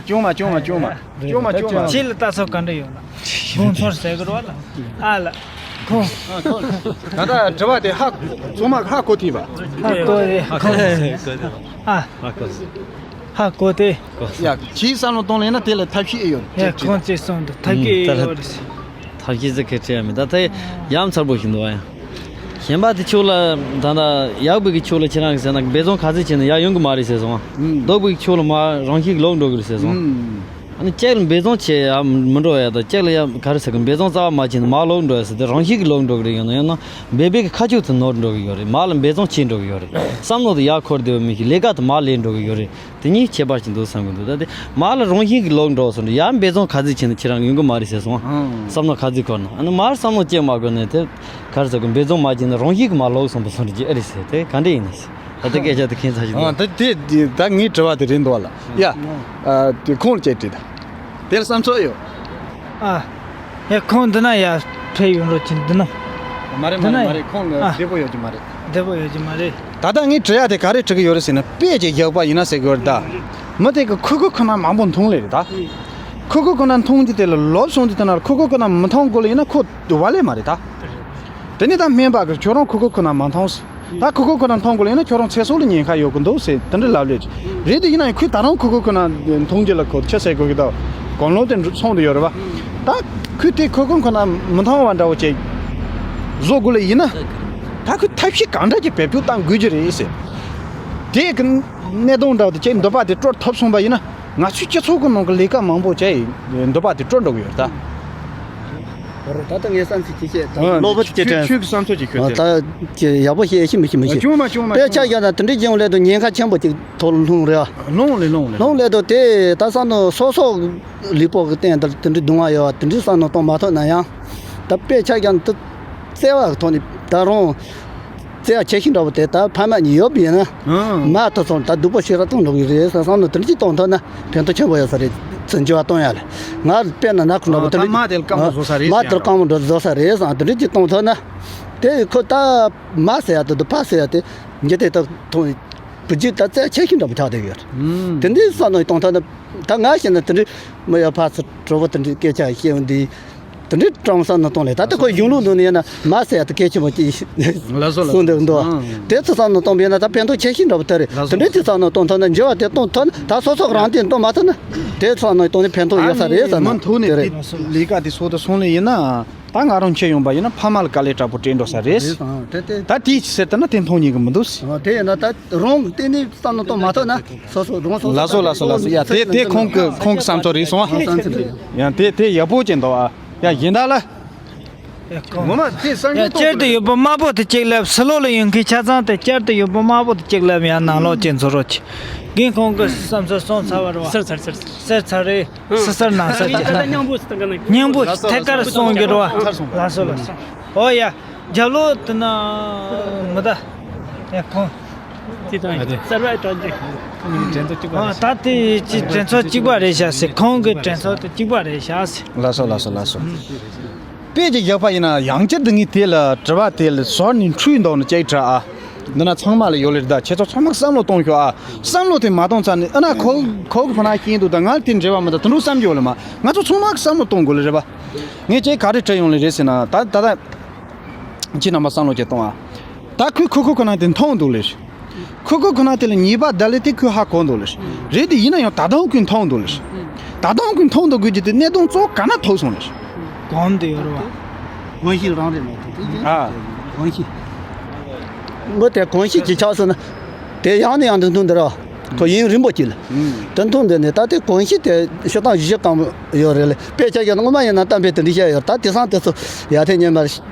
སྐྱོན་མ་སྐྱོན་མ་སྐྱོན་མ། སྐྱོན་མ་སྐྱོན་མ། ཁྱེད་ལ་ལྟ་ཚོད་ག་འདྲ་ཡོད་ལ། ཁོང་ཚོར་ཟེར་གི་རེད་བ་ལ། ཨ་ལ། ཁོང་། ད་ལྟ་དྲི་བ་དེ་ཧ་ཚང་མ་ཧ་གོ་ཐུབ་པ། ཧ་གོ་རེད། ཁོང་། ཨ། ཧ་གོ་སྟེ། ཡ་ཁྱིའི་བསམ་བློ་གཏོང་ལེན་ན་དེ་ལ་ཐབས་ཤེས་ཨེ་ཡོད། ཡ་ཁོང་ཅེས་གསུངས་འདུག་ཐབས་ཤེས་ཨེ་ཡོད་རེད། ཐབས་ཤེས་ཟེར་མཁན་བྲིས་ཡ་མེད། ད་ལྟ་ཡ་མཚར་པོ་ཞིག་འདུག་ཨ་ཡ། གཞན་པ་དེ་ཕྱོགས་ལ་ད་ལྟ་ཡག་པའི་གི་ཕྱོགས་ལ་ཁྱེད་རང་གིས་ཟེར་ན་འབད་བརྩོན་ག་ཚོད་བྱས་ན་ཡག་ཡོང་གི་མ་རེད་ཟེར་སོང་ཨ། ཨུམ། སྡུག་པའི་གི་ཕྱོགས་ལ་མར་རང་ཤུགས་ལོག་འགྲོ་གི་རེད་ཟེར་སོང་ཨ། ཨུམ། ཨ་ནི་གཅིག་ལ་འབད་བརྩོན་བྱས་ཡ་མི་འགྲོ་ཡ་དང་། གཅིག་ལ་ཡ་ག་རེ་ཟེར་གི། འབད་བརྩོན་རྩ་བ་མ་བྱས་ན་མར་ལོག་འགྲོ་ཡ་ཟེར་དེ་རང་ཤུགས་ཀྱིས་ལོག་འགྲོ་གི་རེད། ཡང་ན་ཡང་ན་འབད་པའི་གི་ཁ་ཕྱོགས་དེ་ནོར་འགྲོ་གི་ཡོད་རེད། མར་ལ་འབད་བརྩོན་བྱེད་འགྲོ་གི་ཡོད་རེད། བསམ་བློ་དེ་ཡར་འཁོར་བསྡད་པ་མིན་གྱི་ལས་ཀ་དེ་མར་ལས་འགྲོ་གི་ཡོད་རེད། དེ་གཉིས་ཁྱད་པར་ཅིག་འདུག་བསམ་གི་འདུག་ད་དེ་མར་ལ་རང་བཞིན་གྱིས་ལོག་འགྲོ་སོང་། ཡར་འབད་བརྩོན་ག་ཚོད་བྱས་ན་ཁྱེད་རང་ཡོང་གི་མ་རེད་ཟེར་སོང་། ཨང་། བསམ་བློ་ག་ཚོད་འཁོར་ན། ཨ་ནི་མར་བསམ་བློ་ཅིག་མ་འཁོར་ན་དེ་ག་རེ་ཟེར་དགོས། འབད་བརྩོན་མ་བྱས་ན་རང་བཞིན་གྱིས་མར་ལོག་སོང་པ་སོང་རེད་ཀྱི་ཨེ་རེད་ཟེར། དེ་ག་འདྲ་ཡིན་ན་ཟེར། ད་དེ་སྐད་ཆ་དེ་ཁྱད་མཚར་ཞིག་འདུག་ཨ། ད་དེ་དེ་ད་ངའི་དྲི་བ་དེ་རེད་འདུག་བ་ལ། ཡ། ཨ། དེ་ཁོང་ལ་ཅིག་དྲིས་དང་། དེ་ལ་བསམ་ཚུལ་ཡོད། ཨ། ཡ་ཁོང་འདི་ན་ཡ་ཕེབས་ཡོང་རོགས་གྱིས། འདི་ན། མ་རེད་མ་རེད་མ་རེད། ཁོང་ལ་ཨ་བདེ་པོ་ཡོད་ཀྱི་མ་རེད། བདེ་པོ་ཡོད་ཀྱི་མ་རེད། ད་ལྟ་ངས་དྲི་ཡ་དེ་ག་རེ་དྲི་གི་ཡོད་རེད་ཟེར་ན། དཔེ་ཅིག་བཞག་པ་ཡིན་ན་ཟེར་གི་ཡོད་རེད་ད། མི་དེ་གི་ཁུ་ཁུ་ཁུ་ནག་མང་པོ་མཐོང་ལེ་རེད་ད། ཁུ་ཁུ་ཁུ་ནག་མཐོང་རྒྱུ་དེ་ལ་ལོབས་སོང་དུས་དེ་ན་ཁུ་ཁུ་ཁུ་ནག་མི་མཐོང་དགོས་ལེ་ཡིན་ན་ཁོ་བ་ལེ་མ་རེད་ད། དེ་ནས་ད་སྨན་པ་གིས་ཁྱོད་རང་ཁུ་ཁུ་ཁུ་ནག་མ་མཐོང་ཟེར། ད་ཁུ་ཁུ་ཁུ་ནག་མཐོང་དགོས་ལེ་ཡིན་ན་ཁྱོད་རང་ཚེ་སྲོག་ལ་ཉེན་ཁ་ཡོད་གི་འདུག་ཟེར་དེ་འདྲ་ལབ་ལེ་རེད། དེ་ཡིན་ན་ཡང་ཁོས་ད་རུང་ཁུ་ཁུ་ཁུ་ནག་མཐོང་རྒྱུ་ལ་ཁོ་ཆི་ཟེར་དགོས་གི་ད། གོམ་ལོག་དེ་འགྲོ་སོང་དུ་ཡོད་རེད་བ། ད་ཁོས་དེ་ཁུ་ཁུ་ཁུ་ནག་མི་མཐོང་བ་འདྲ་བོ་ཅིག་བཟོ་དགོས་ལེ་ཡིན་ན། ད་ཁོས་ཐབས་ཤེས་གང་འདྲ་ཅིག་བེད་སྤྱོད་གཏང་དགོས་ཀྱི་རེད་ཟེར། དེ་གི་གནད་དོན་འདྲ་བོ་དེ་ཅིག་འདོད་པ་དེ་སྤྲོད་ཐུབ་སོང་པ་ཡིན་ན། ང་ཚོའི་སྤྱི་ཚོགས་ཀྱི་ནང་གི་ལས་ཀ་མང་པོ་བྱས་ཡིན་འདོད་པ་དེ་སྤྲོད་འགྲོ་གི་ཡོད་ད། ད་ལྟ་ངའི་བསམ་ཚུལ་ཅིག་བཤད་དང་། ཨ། གློ་བུར་དུ་ཁྱེད་ཁྱོད་ཁྱོད་ཀྱི་བསམ་ཚུལ་ཅིག་ཁྱོད་ད་ད་ཅི་ཡག་པོ་བཤད་ཤེས་མི་ཤེས་མི་ཤེས། ཨ། ཅུང་མ་ཅུང་མ་དཔེ་ཆ་ཅུང་མ་བཞག་ན་དེ་འདྲའི་སྦྱོང་སླད་དུ་ཉེན་ཁ་ཆེན་པོ་ཅིག་ཐོག་ལ་ལྷུང་རེད་བ། ལྷུང་ལེ་ལྷུང་ལེ། ལྷུང་སླད་དུ་དེ་ད་བསམ་ན་སོ་སོ་ལུས་པོ་གི་སྟེང་དུ་དེ་འདྲའི་སྡུག་བསྔལ་ཡོད་བ། དེ་འདྲའི་བསམ་ན་གཏོང་མ་ཐུབ་ན་ཡང་། ད་དཔེ་ཆ་བཞག་ན་དེ་བརྩེ་བ་གི་ཐོག་ནས་ད་རུང་། བརྩེ་བ་ཆེ་ཤོས་འདྲ་བོ་དེ་ད་ཕ་མ་གཉིས་ཡོད་པ་ཡིན་ན། ཨང་། མ་ཐུབ་སོང་ད་སྡུག་པོ་ཞེ་དྲག་གཏོང་འགྲོ་གི་རེད་བསམ་བསམ་ན་དེ་འདྲ་ཅིག་གཏོང་ཐུབ་ན་ཕན་ཐོགས་ཆེན་པོ་ཡོད་ས་རེད། ཚུར་འགྱུར་བ་གཏོང་ཡ་ལ། ང་དཔེར་ན་ན་ཁོ་འདྲ་བོ་ཨ། དེ་ད་འདྲ་མ་དེ་ལ་དཀའ་མོ་བཟོ་ས་རེད་མ་ཟེར་ཡ། དེ་ལ་དཀའ་མོ་འདྲ་བཟོ་ས་རེད་བསམ་དེ་འདྲ་ཅིག་གཏོང་ཐུབ་ན། དེ་ཁོ་ད་མ་ཟེར་ཡ་དེ་དུ་ཕ་ཟེར་ཡ་དེ་འགྱུར་དེ་ད་ཐོང་བུ་རྒྱུད་ད་རྩ་ཆེ་ཤོས་འདྲ་བོ་ཆགས་བསྡད་ཡོད་རེད། ཨང་། དེ་འདྲའི་བསམ་ནས་གཏོང་ཐུབ་ན། ད་ང་བཤད་ན་དེ་འདྲའི་མི་ཡ་ཕ་ཚོ་གྲོགས་པོ་དེ་འདྲའི་སྐད་ཆ་བཤད་འདི། དེ་འདྲའི་སྤྲང་བསམ་ནང་གཏོང་ལེ། ད་ལྟ་ཁོ་གཞུང་ལུགས་ནང་ནས་ཡིན་ན་མ་ཟེར་ཡ་དེ་གལ་ཆེན་པོ་ཅིག་ལགས་སོ་ལགས་སོ། གསུངས་འདུག་འདུག་ཨང་། དེ་ཚོ་བསམ་ནང་གཏོང་བས་ན་ད་ཕན་ཐོགས་ཆེ་ཤོས་འདྲ་བོ་དེ་རེད། ལགས་སོ། དེ་འདྲའི་དེ་བསམ་ནང་གཏོང་ཐུབ་ན་འགྱུར་བ་དེ་གཏོང་ཐུབ་ན་ད་སོ་སོ་རང་བརྟེན་གཏོང་མ་ཐུབ་ན་དེ་བསམ་ནང་གཏོང་ནས་ཕན་ཐོགས་ཡོད་ས་རེད་བསམ་ན་མུ་མཐུད་ནས་དེ་རེད། དེ་ལས་ཀ་དེ་སོ་དེ་སོང་ལེ་ཡིན་ན་ད་ང་རང་ཁྱེད་ཡོང་པ་ཡིན་ན་ཕ་མ་ལ་དཀའ་ལས་དྲག་པོ་སྤྲད་འགྲོ་ས་རེད། རེད་ཨང་། དེ་དེ། ད་དེ་ཟེར་ལྟ་ན་དེ་མཐོང་ཉན་གི་མི་འདུག་ཨ། དེ་ཡིན་ན་ད་རང་གཏན་ནས་བསམ་བློ་གཏོང་མ་ཐུབ་ན་སོ་སོ་རང་སོ་སོ། ལགས་སོ་ལགས་སོ་ལགས་སོ། ཡ་དེ་དེ་ཁོང་གི་ཁོང་གི་བསམ་ཚུལ་རེད་སོང་ཨ། བསམ་ཚུལ་རེད། ཡང་དེ་དེ་ཡག་པོ་ཅིག་འདུག་ཨ། ཡ་གཞན་དག་ལ། ཡ་ཁོང་ངོ་མ་དེ་བསམ་ཡ་བློ་གཏོང་དཀྱིལ་དུ་ཡོད་པ་དམར་པོ་དེ་གཅིག་སླེབས། སི་ལོ་ལ་ཡོང་མཁན་ཆ་ཚང་དེ་དཀྱིལ་དུ་ཡོད་པ་དམར་པོ་དེ་གཅིག་སླེབས། ཡང་ནང་ལོགས་ཅིག་འཛུལ་རོགས་གྱིས། རྒན་ཁོང་གི་བསམ་ཚུལ་གསུངས་ཚར་བ་རེད་བ། ཟེར་ཚར་ཟེར་ཚར། ཟེར་ཚར་རེད། ཟེར་ཚར་ན་ཟེར་གྱི། སྙིང་པོ་ཟེར་གི་ན། སྙིང་པོ་ཐད་ཀར་གསུང་གི་རེད་བ། ལགས་སོ་ལགས་སོ། ཨོ་ཡ། རྒྱབ་ལོགས་དེ་ན་མི་ད་ཡ་ཁོང་། ཅི་དང་ཨ་ཅེ། གསར་པ་དྲ་རྒྱ། ཁོང་གི་དྲན་ཚོགས་གཅིག་པ་ཨ་རེད། ད་དེ་ཅི་དྲན་ཚོགས་གཅིག་པ་རེད་བཞག་ཟེར། ཁོང་གི་དྲན་ཚོགས་དེ་གཅིག་པ་རེད་བཞག་ཟེར། ལགས་སོ་ལགས་སོ་ལགས་སོ། དཔེ་ཅིག་བཞག་པ་ཡིན་ན་ཡང་བསྐྱར་དུ་ངས་དེ་ལ་དྲི་བ་དེ་ལ་ཟུར་ནས་འཁྲུལ་འདུག་ན་ཅིག་དྲི་ཨ། འདི་ན་ཚང་མ་ལ་ཡོད་ལེ་རེད། ད་ཁྱེད་ཚོ་ཚང་མ་བསམ་བློ་གཏོང་ཤོག་ཨ། བསམ་བློ་དེ་མ་གཏོང་ཙང་ནས་ཨ་ན་ཁོ་ཁོ་གི་ཕ་ན་ཤེས་འདུག་ད་ང་དེ་འབྲེལ་བ་མི་འདུག་དེ་འདྲ་བསམ་གྱི་ཡོད་ལེ་མ། ང་ཚོ་ཚང་མ་གི་བསམ་བློ་གཏོང་དགོས་ལེ་རེད་པ། ངས་ཅིག་ག་རེ་དྲི་ཡོང་ལེ་རེད་ཟེར་ན་ད་ད་ད། ཁྱེད་རྣམ་པ་བསམ་བློ་ཅིག་གཏོང་ཨ། ད་ཁོས་ཁོ་ཁོ་ཁོ་ན་དེ་མཐོང་འདུག་ལེ། ཁོ་ཁོ་ཁོ་ན་དེ་ལ་ཉེས་པ་ད་ལེ་དེ་ཁོས་ཧ་གོ་འདུག་ལེ། རེད་དེ་ཡིན་ན་ཡང་ད་དུང་ཁོས་མཐོང་འདུག་ལེ། ད་དུང་ཁོས་མཐོང་འདུག་དགོས་ཀྱི་དེ་གནད་དོན་གཙོ་བོ་ག་ན་ཐུག་སོང་ལེ། གོམས་དེ་ཡོད་རེད་བ། གོམས་གཤིས་རང་རེད་མ་གཏོགས་དེ་ཨ། གོམས་གཤིས། མི་དེ་གོམས་གཤིས་ཀྱི་ཆགས་སོང་ན། དེ་ཡང་ནས་ཡང་དུ་མཐོང་འདི་ར། ཁོ་ཡུན་རིང་པོ་ཅིག་ལ། དུ་མཐོང་འདི་ནས་ད་དེ་གོམས་གཤིས་དེ་ཤོག་དང་བཞི་བཞི་གང་ཡོད་རེད་ལེ། དཔེ་ཆ་བཞག་ན་སྔོན་མ་ཡིན་ན་གཏམ་དཔེ་དེ་འདྲ་བཤད་ཡོད་ད་དེང་སང་དེ་ཚོ་ཡར་ཐོན་ཉིན་མར།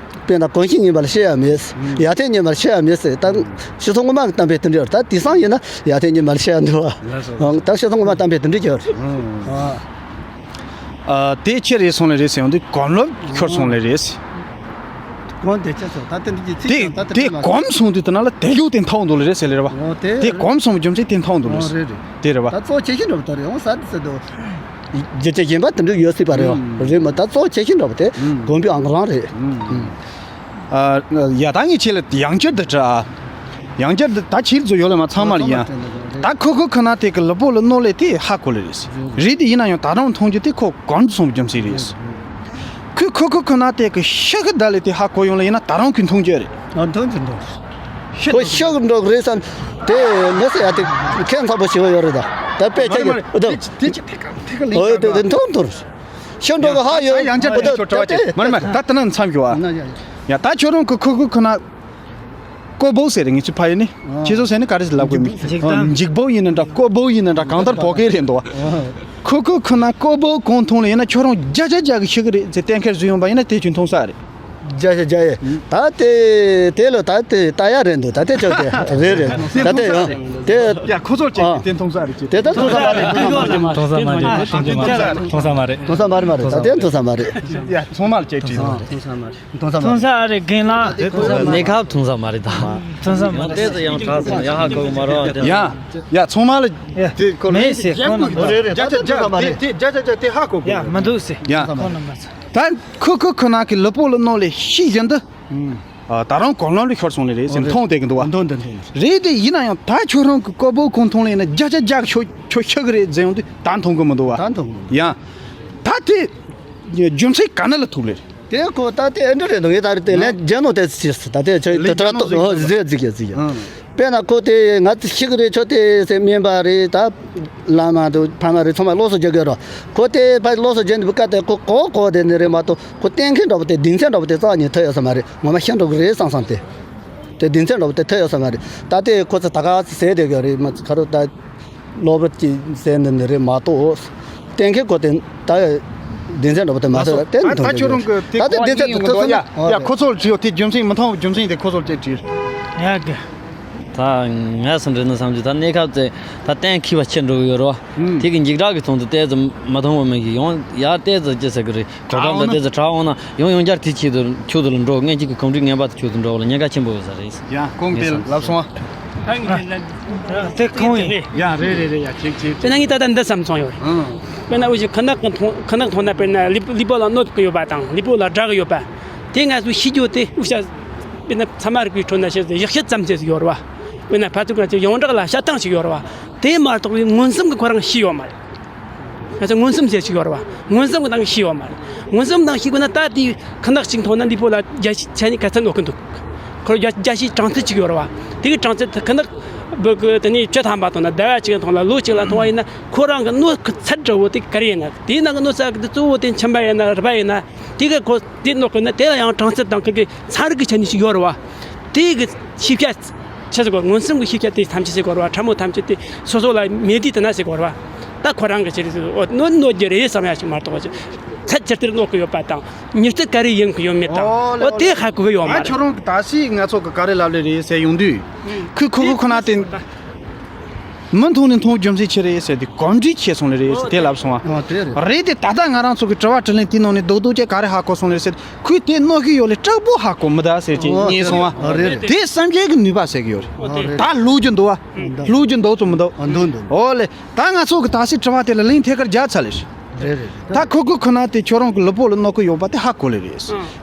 དཔེར་ན་གོམས་གཤིས་ཉིན་མར་ཤེས་ཡ་མེད། ཡར་ཐོན་ཉིན་མར་ཤེས་ཡ་མེད་ཟེར་ད། ཤི་སོང་སྔོན་མ་གི་གཏམ་དཔེ་དེ་འདྲ་ཡོད་ད་དེང་སང་ཡིན་ན་ཡར་ཐོན་ཉིན་མར་ཤེས་ཡ་འདུག་བ། ད་ཤི་སོང་སྔོན་མ་གཏམ་དཔེ་དེ་འདྲ་ཡོད་རེད། ཨ། དེ་ཅི་རེད་སོང་ལེ་རེད་ཟེར་ཡོང་དུས་གོམས་ལོབས་ཤོར་སོང་ལེ་རེད། གོམས་དེ་ཅི་སོང་ད་དེ་འདྲ་གི་ཚིག་དེ་ཀྱང་ད་དེ་དེ་འདྲ་ལ་གོམས་སོང་དུས་དེ་ན་ལ་དེ་ལུགས་དེ་མཐོང་འདུག་ལེ་རེད་ཟེར་ལེ་རེད་བ། འོ་དེ་དེ་རེད། གོམས་སོང་རྒྱུ་མཚན་དེ་མཐོང་འདུག་ལེ་འོ་རེད་རེད། དེ་རེད་བ། ད་གཙོ་ཆེ་ཤོས་འདྲ་བོ་ད་རེད་འོ་ས་དེ་ས་དེ། རྒྱུ་ཆ་གཞན་པ་དེ་འདྲ་ཡོད་སྲིད་པ་རེད་བ། རེད་མ་ད་གཙོ་ཆེ་ཤོས་འདྲ་བོ་དེ་གོམས་པའི་ཨང་རང་རེད། ཡ་ད་ངས་ཁྱེད་ལ་ཡང་བསྐྱར་དུ་དྲི་ཨ། ཡང་བསྐྱར་དུ་ད་ཁྱེད་ཚོ་ཡོད་ལ་མ་ཚང་མ་ལ་ཡང་། ད་ཁོ་ཁོ་ཁོ་ན་དེ་གི་ལུས་པོ་ལ་གནོད་ལེ་དེ་ཧ་གོ་ལེ་རེད། རེད་དེ་ཡིན་ན་ཡང་ད་རུང་མཐོང་རྒྱུ་དེ་ཁོ་གོམས་སོང་རྒྱུ་མཚན་རེད། ཁོས་ཁོ་ཁོ་ཁོ་ན་དེ་གི་ཤ་གི་ད་ལེ་དེ་ཧ་གོ་ཡོང་ལེ་ཡིན་ན་ད་རུང་ཁོས་མཐོང་རྒྱུ་རེད། ཨ་མཐོང་རྒྱུ་འདུག་ཁོ་ཤ་གི་འགྲོ་གི་རེད་བསམ། དེ་མི་སྲིད་ཡ་དེ་ཁྱད་མཚར་པོ་ཞིག་ཡོད་རེད་ད། ད་དཔེ་ཆ་གི་ཨ་ད། དེ་ཅི་དེ་ཅི་ཐད་ཀར་ཐད་ཀར་ལེན་ཨོ་དེ་དེ་མཐོང་ཐུར། ཤིང་འགྲོ་གི་ཧ་ཡོད། ཡང་བསྐྱར་དུ་ཁྱོད་དྲི་བ་བྱེད། མར་མར་ད་ལྟ་ན་མཚམས་ཞུ་ཨ། ཡ་ད་ཁྱོད་རང་གི་ཁུ་ཁུ་ཁུ་ན། ཀོ་བོ་ཟེར་ངེས་ཅི་ཕ་ཡི་ནི། ཁྱེད་ཚོ་ཟེར་ནི་ག་རེ་ལབ་དགོས་མི། འཇིག་རྟེན། འཇིག་བོ་ཡིན་ན་འདྲ་ཀོ་བོ་ཡིན་ན་འདྲ་གང་ལྟར་བོད་སྐད་རེད་འདུག་ཁུ་ཁུ་ཁུ་ན་ཀོ་བོ་གང་མཐོང་ལེ་ཡིན་ན་ཁྱོད་རང་བརྒྱ་ཆ་བརྒྱ་གི་ཤི་གི་རེད་ཟེར་གཏན་འཁེལ་བཟོས་ཡོང་པ་ཡིན་ན་དེ་ཁྱོད་མཐོང་ས་རེད། བརྒྱ་ཆ་བརྒྱ་ཡེ། ད་དེ་དེ་ལོ་ད་དེ་ད་ཡ་རེད་འདུག་ད་དེ་ཆོག་དེ་རེད་རེད་ད་དེ་ཡང་དེ། ཡ་ཁོ་ཚོར་བཅད་དེ་མཐོང་ས་རེད་ཅེས། དེ་ད་མཐོང་ས་མ་རེད། མཐོང་ས་མ་རེད། མཐོང་ས་མ་རེད། མཐོང་ས་མ་རེད། མཐོང་ས་མ་རེད། ད་དེ་མཐོང་ས་མ་རེད། མཐོང་ས་མ་རེད། མཐོང་ས་མ་རེད། མཐོང་ས་མ་རེད། མཐོང་ས་མ་རེད། མཐོང་ས་མ་རེད། མཐོང་ས་མ་རེད། མཐོང་ས་མ་རེད། མཐོང་ས་མ་རེད། མཐོང་ས་མ་རེད། མཐོང་ས་མ་རེད། རྒན་ལགས། གནས་སྐབས་མཐོང་ས་མ་རེད་ད། མཐོང་ས་མ་རེད། ཡང་དེ་ཚོ་ཡང་དྲག་སོང་ཡ་ཧ་གོ་གི་མ་རེད་བ། ཡ་ཡ་ཚང་མ་ལ་དེ་ཁོ་མེད་ཟེར་ཁོ་ན་མ་རེད། བརྒྱ་ཆ་བརྒྱ་དེ་དེ་བརྒྱ་ཆ་བརྒྱ་དེ་ཧ་གོ་གི་ཡ་མི་འདུག་ཟེར། ཡ་ཁོ་ན་མ་ཚ། ད་ཁོ་ཁོ་ཁོ་ན་གི་ལུས་པོ་ལ་གནོད་ལེ་ཤི་བཞིན་དུ། ཨ་ད་རུང་གོམས་ལོབས་ལ་ཤོར་སོང་ལེ་རེད་ཟེར་མཐོང་བསྡད་གི་འདུག་བ། མཐོང་བསྡད་འདུག་རེད་དེ་ཡིན་ན་ཡང་ད་ཁྱོད་རང་གི་ཀོ་བོ་གང་མཐོང་ལེ་ཡིན་ན་བརྒྱ་ཆ་བརྒྱ་ཁྱོད་ཁྱོད་ཤི་གི་རེད་ཟེར་ཡོང་དུས་ད་མཐོང་གི་མི་འདུག་བ། ད་མཐོང་གི་མི་འདུག་ཡང་། ད་དེ། རྒྱུ་མཚན་ག་ནས་ལ་ཐུག་ལེ། དེ་ཁོ་ད་དེ་ཨེ་འདྲ་རེད་འདུག་ཡིན་ད་རེད་དེ་ལན་རྒྱ་ནོ་དེ་ཟེར་ད་དེ་ཆོས་དེ་དྲ་ཏོ་ཟེར་ཟིག་གི་ཟིག་གི། དཔེར་ན་ཁོ་དེ་ང་ཚོ་ཤི་གི་རེད་ཆོ་དེ་ཟེར་སྨན་པ་རེད་ད། བླ་མ་དང་ཕ་མ་རེད་ཚང་མ་སློབ་གསོ་རྒྱག་གི་རོ། ཁོ་དེ་ཕ་སློབ་གསོ་རྒྱག་འདི་བུ་ཀ་དེ་ཁོ་གོ་གོ་དེ་ནི་རེད་མ་གཏོགས་ཁོ་གཏན་འཁེལ་འདྲ་པོ་དེ་སྡིག་ཚན་འདྲ་པོ་དེ་རྩ་ནས་ཐོས་ཡོད་ས་མ་རེད། ངོ་མ་ཤི་འགྲོ་གི་རེད་བསམ་བསམ་དེ། དེ་སྡིག་ཚན་འདྲ་པོ་དེ་ཐོས་ཡོད་ས་མ་རེད། ད་དེ་ཁོ་ཚོ་ད་ག་ཟེར་བསྡད་ཡོད་རེད་མ་ཁ་རོ་ད། སློབ་ར་ཅིག་ཟེར་འདི་འདི་རེད་མ་གཏོགས། གཏན་འཁེལ་ཁོ་དེ་ད་སྡིག་ཚན་འདྲ་པོ་དེ་མ་ཟེར་བ་གཏན་ད་ད་ཁྱོད་རང་གི་དེ་ད་དེ་སྡིག་ཚན་དེ་ཐོས་ཡ་ཡ་ཁོ་ཚོར་བྲིས་ཡོད་དེ་རྒྱུ་མཚན་མི་མཐོང་བའི་རྒྱུ་མཚན་དེ་ཁོ་ཚོར་ཅིག་བྲིས། ཡ་གི། ད་ངས་སུ་འདྲི་ན་བསམ་གྱི་ད་གནས་སྐབས་དེ་ད་གཏན་འཁེལ་བ་ཆེ་འགྲོ་གི་ཡོད་རོ། དེ་གི་འཇིགས་སྐྲག་གི་ཚོང་དུ་ཏོག་ཙམ་མ་མཐོང་བ་མིན་གྱི་ཡོང་ཡ་ཏོག་ཙམ་ཅི་ཟེར་གི་རེད། དྲོ་གྲང་དང་དེ་ཚོ་དྲག་འོང་ན་ཡང་ཡང་བསྐྱར་དེ་ཆེད་དུ་ཆུ་དུ་ལ་འགྲོ་ངན་གཅིག་གི་གོམ་འགྲིག་ངན་པ་དུ་ཆུ་དུ་འགྲོ་བ་ལ་ཉེན་ཁ་ཆེན་པོ་ཡོད་ས་རེད། ཡང་གོང་དེ་ལབ་སོང་བ། དེ་གོང་ཡིན། ཡང་རེད་རེད་རེད་ཡ་ཅིག་ཅིག་དཔེར་ན་ངས་ད་ལྟ་འདི་བསམ་སོང་ཡོད། དཔེར་ན་འུ་ཅག་ཁ་ནག་གི་མཐོང་ཁ་ནག་མཐོང་ན་དཔེར་ན་ལུས་ལུས་པོ་ལ་གནོད་ཀྱི་ཡོད་པ་དང་ལུས་པོ་ལ་དྲག་གི་ཡོད་པ། དེ་ང་ཚོས་ཤེས་རྒྱུ་དེ་འུ་ཅག་དཔེར་ན་ཚད་མ་རིག་པའི་ཁྲོད་ན་བཤད་ཡག་ཤད་ཙམ་ཟེར་ཡོད་རེད་བ། དཔེར་ན་ཕར་ཚུར་ང་ཚོས་ཡོངས་གྲགས་ལ་བཤད་སྟངས་ཤིག་ཡོད་རེད་བ། དེ་མ་གཏོགས་པའི་མངོན་སུམ་གྱི་ཁོ་རང་ཤེས་ཡོད་མ་རེད། ང་ཚོ་མངོན་སུམ་ཟེར་ཞིག་ཡོད་རེད་བ། མངོན་སུམ་གྱི་ནང་ཤེས་ཡོད་མ་རེད། མངོན་སུམ་ནང་ཤེས་དགོས་ན་ད་དེའི་ཁ་ནག་ཅིག་མཐོང་ན་འདི་པོ་ལ་བརྒྱ་ཤས་ཆ་ནས་ག་ཚད་གནོད་ཀྱི་འདུག་ཁོར་བརྒྱ་བརྒྱ་ཤས་གྲངས་ཚད་ཅིག་ཡོད་རེད་བ། དེ་གི་གྲངས་ཚད་དེ་ཁ་ནག་བུ་གི་དེ་ནས་བཅུ་ཐམ་པ་མཐོང་ན་ཟླ་བ་གཅིག་མཐོང་ན་ལོ་གཅིག་ལ་མཐོང་བ་ཡིན་ན་ཁོ་རང་གི་གནོད་ཀྱི་ཚད་འདྲ་བོ་དེ་ག་རེ་ཡིན་ན་དེའི་ནང་གི་གནོད་ཚད་གི་དེ་གཙོ་བོ་དེ་མཆིན་པ་ཡིན་ན་རུས་པ་ཡིན་ན་དེ་གི་ཁོ་དེ་གནོད་དགོས་ན་དེ་ལ་ཡང་གྲངས་ཚད་དང་ཁོ་གི་ཚན་རིག་གི་ཆ་ནས་ཅིག་ཡོད་རེད་བ། དེ་གི་ཤེས་བྱ། ཆེ་ཟེར་གོ་མངོན་སུམ་གྱི་ཤེས་བྱ་དེ་ཐམས་ཅད་ཟེར་གོ་ར་ཕྲ་མོ་ཐམས་ཅད་དེ་སོ་སོ་ལ་མེད་དུས་དེ་ན་ཟེར་གོ་ར། ད་ཁོ་རང་གི་ཆེད་དུ་ཨོ་གནོད་གནོད་རྒྱུ་རེད་བསམ་ཡ་ཞིག་མ་གཏོགས་ཚད་ཇི་ལྟར་གནོད་གི་ཡོད་པ་དང་མྱུར་ཚད་ག་རེ་ཡིན་གི་ཡོད་མེད་དང་ཨོ་དེ་ཧ་གོ་གི་ཡོད་མ་རེད། ཁྱོད་རང་གི་ད་སི་ང་ཚོ་གི་ག་རེ་ལབ་ལེ་རེད་ཟེར་ཡོང་དུས་ཁོས་ཁོ་ཁོ་ཁོ་ན་དེ། མི་མཐོང་ནས་མཐོང་རྒྱུ་མཚན་ཅི་རེད་ཟེར་དུས་གོམས་འདྲིས་ཆེ་སོང་ལེ་རེད་ཟེར་དེ་ལབ་སོང་བ། ཨོ་དེ་རེད། རེད་དེ་ད་ལྟ་ང་རང་ཚོ་གི་དྲི་བ་དྲིས་ལན་དེའི་ནང་ནས་རྡོག་རྡོག་ཅིག་ག་རེ་ཧ་གོ་སོང་ལེ་ཟེར་ཁོས་དེ་གནོད་ཀྱི་ཡོད་ལེ་དྲག་པོ་ཧ་གོ་མི་ད་ཟེར་ཅིག་ཨོ་ཉན་སོང་བ། ཨོ་རེད་རེད། དེ་བསམ་གཞིག་གི་ནུས་པ་ཟེར་གི་ཡོད་རེད། ཨོ་རེད། ད་ལྷུག་རྒྱུ་འདུག་བ། ལྷུག་རྒྱུ་འདུག་ཙམ་མི་འདུག་ཨོ་འདུག་འདུག་ཨོ་ལེ། ད་ང་ཚོ་གི་ད་སའི་དྲི་བ་དེ་ལ་ལན་ཐད་ཀར་རྒྱག་ཚར་ལེ་ཞིག་རེད་རེད། ད་ཁོ་ཁོ་ཁོ་ན་དེ་ཁྱོད་རང་གི་ལུས་པོ་ལ་གནོད་ཀྱི་ཡོད་པ་དེ་ཧ་གོ་ལེ་རེད།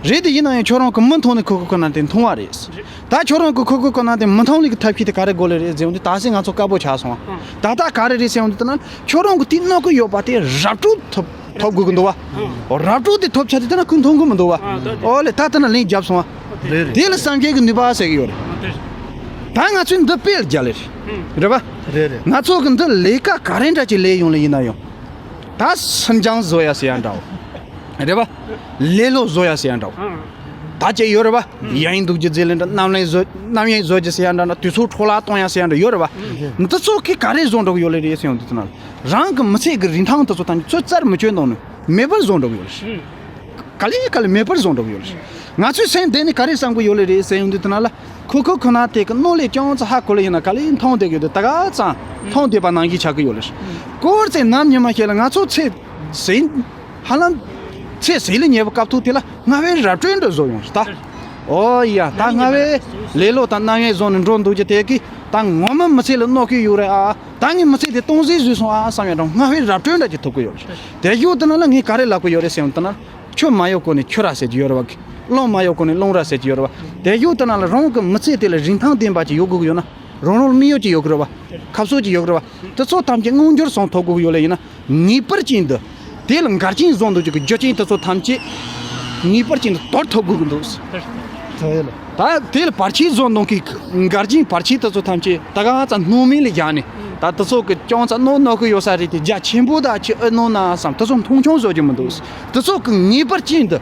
རེད་དེ་ཡིན་ན་ཡང་ཁྱོད་རང་གི་མི་མཐོང་ནས་ཁོ་ཁོ་ཁོ་ན་དེ་མཐོང་བ་རེད། ད་ཁྱོད་རང་གི་ཁོ་ཁོ་ཁོ་ན་དེ་མི་མཐོང་ལེ་གི་ཐབས་ཤེས་དེ་ག་རེ་དགོས་ལེ་རེད་ཟེར་འོང་དུས་ད་སའི་ང་ཚོ་དཀར་པོ་ཆགས་སོང་བ། ད་ལྟ་ག་རེ་རེད་ཟེར་འོང་དུས་ད་ན་ཁྱོད་རང་གི་དེ་གནོད་ཀྱི་ཡོད་པ་དེ་ར་སྤྲོད་ཐོབ་ཐོབ་དགོས་ཀྱི་འདུག་བ། ར་སྤྲོད་དེ་ཐོབ་ཆ་དེ་ད་ན་ཁོས་མཐོང་གི་མི་འདུག་བ། ཨོ་ལེ་ད་ད་ན་ལན་བརྒྱབ་སོང་བ། རེད་རེད། དེ་ལ་བསམ་གཞིག་གི་ནུས་པ་ཟེར་གི་ཡོད་རེད། ད་ང་ཚོས་འདི་དཔེ་ལ་རྒྱག་ལེ་རེད། རེད་བ། རེད་རེད། ང་ཚོ་གི་འདི་ལས་ཀ་ག་རེ་འདྲ་ཅིག་ལས་ཡོང་ལེ་ཡིན་ན་ཡང་། ད་སུན་ཅང་བཟོ་ཡ་ཟེར་ཡ་འདྲ་བོ། རེད་བ། ལེ་ལོ་བཟོ་ཡ་ཟེར་ཡ་འདྲ་བོ། ད་ཅི་ཡོད་རེད་བ། ཡིན་འདུག་རྒྱུ་རྫས་ལེན་འདྲ་རྣམ་གཡེང་བཟོ་རྣམ་གཡེང་བཟོ་རྒྱུ་ཟེར་ཡ་འདྲ་འདྲ་དུས་ཚོད་འཕྲོ་བརླག་གཏོང་ཡ་ཟེར་ཡ་འདྲ་ཡོད་རེད་བ། འདི་ཚོ་གི་ག་རེ་བཟོ་འགྲོ་གི་ཡོད་ལེ་རེད་ཟེར་ཡོང་དུས་ཚོད་ན། རང་གི་མི་ཚེ་གི་རིན་ཐང་དེ་ཚོ་ཐམས་ཅད་ཚོད་རྩར་མི་སྤྱོད་འདུག་ནི་མེད་པར་བཟོ་འགྲོ་གི་ཡོད་ལེ། ག་ལེ་ག་ལེ་མེད་པར་བཟོ་འགྲོ་གི་ཡོད་ལེ། ང་ཚོའི་སེམས་གཏིང་ནས་ག་རེ་བསམ་གི་ཡོད་ལེ་རེད་ཟེར་ཡོང་དུས་དེ་ན་ལ། ཁོ་ཁོ་ཁོ་ན་དེ་གི་གནོད་ལས་ཅུང་ཙམ་ཧ་གོ་ལེ་ཡིན་ན་ག་ལེ་མཐོང་བསྡད་གི་ཡོད་དེ་ད་ག་ཙང་མཐོང་བསྡད་པ་ནང་བཞིན་ཆགས་གི་ཡོད་ལེ། སྐོར་ཚེ་ནམ་ཉི་མ་ཞིག་ལ་ང་ཚོ་ཚེ་ཟིན་ཧ་ལམ་ཚེ་ཟིན་ལ་ཉེ་བའི་སྐབས་ཐོག་དེ་ལ་སྔ་བའི་ར་སྤྲོད་འདྲ་བཟོ་ཡོང་ད། ཨོ་ཡ་ད་སྔ་བའི་ལེ་ལོ་དང་རྣམ་གཡེང་བཟོ་ནས་འགྲོ་འདུག་རྒྱུ་དེ་གི་ད་ངོ་མ་མི་ཚེ་ལ་གནོད་གི་ཡོད་རེད་ཨ། ད་ངའི་མི་ཚེ་དེ་སྟོང་ཟད་བཟོས་སོང་ཨ་བསམ་ཡ་འདྲ་སྔ་བའི་ར་སྤྲོད་འདྲ་ཅིག་ཐོབ་གི་ཡོད་རེད། དེ་ཡོད་དེ་ན་ལ་ངས་ག་རེ་ལབ་གི་ཡོད་རེད་ཟེར་ཡོང་དེ་ན། ཆུ་མ་གཡོ་གོང་ནས་ཆུ་ར་ཟེར་གྱི་ཡོད་རེད་བ། རླུང་མ་གཡོ་གོང་ནས་རླུང་ར་ཟེར་གྱི་ཡོད་རེད་བ། དེ་ཡོད་དེ་ན་ལ་རང་གི་མི་ཚེ་དེ་ལ་རིན་ཐང་ལྡན་པ་ཅིག་ཡོད་དགོས་ཀྱི་ཡོད་ན། རང་རང་ལ་དམིགས་ཡུལ་ཅིག་ཡོད་ཀྱི་རེད་བ། ཁ་ཕྱོགས་ཅིག་ཡོད་ཀྱི་རེད་བ། དེ་ཚོ་ཐམས་ཅད་མངོན་འགྱུར་སོང་ཐུབ་དགོས་ཀྱི་ཡོད་ལེ་ཡིན་ན། ངེས་པར་ཅན་དུ། དེ་ལ་འགལ་རྐྱེན་བཟོ་འདུག་ཅིག་གི་རྒྱུ་རྐྱེན་དེ་ཚོ་ཐམས་ཅད། ངེས་པར་ཅན་དུ་དོར་ཐུབ་དགོས་ཀྱི་འདུག་ད་དེ་ལ་བར་ཆད་བཟོ་འདུག་གི་འགལ་རྐྱེན་བར་ཆད་དེ་ཚོ་ཐམས་ཅད་ད་ག་ཙམ་སྣང་མེད་ལ་བཞག་ནས་ད་དེ་ཚོ་གི་ཅུང་ཙམ་གནོད་གནོད་གི་ཡོད་ས་རེད་དེ་རྒྱ་ཆེན་པོ་ད་ཅི་ཨེ་གནོད་ན་བསམ་དེ་ཚོ་མཐོང་ཆུང་བཟོ་རྒྱུ་མི་འདུག་དེ་ཚོ་གི་ངེས་པར་ཅན་དུ་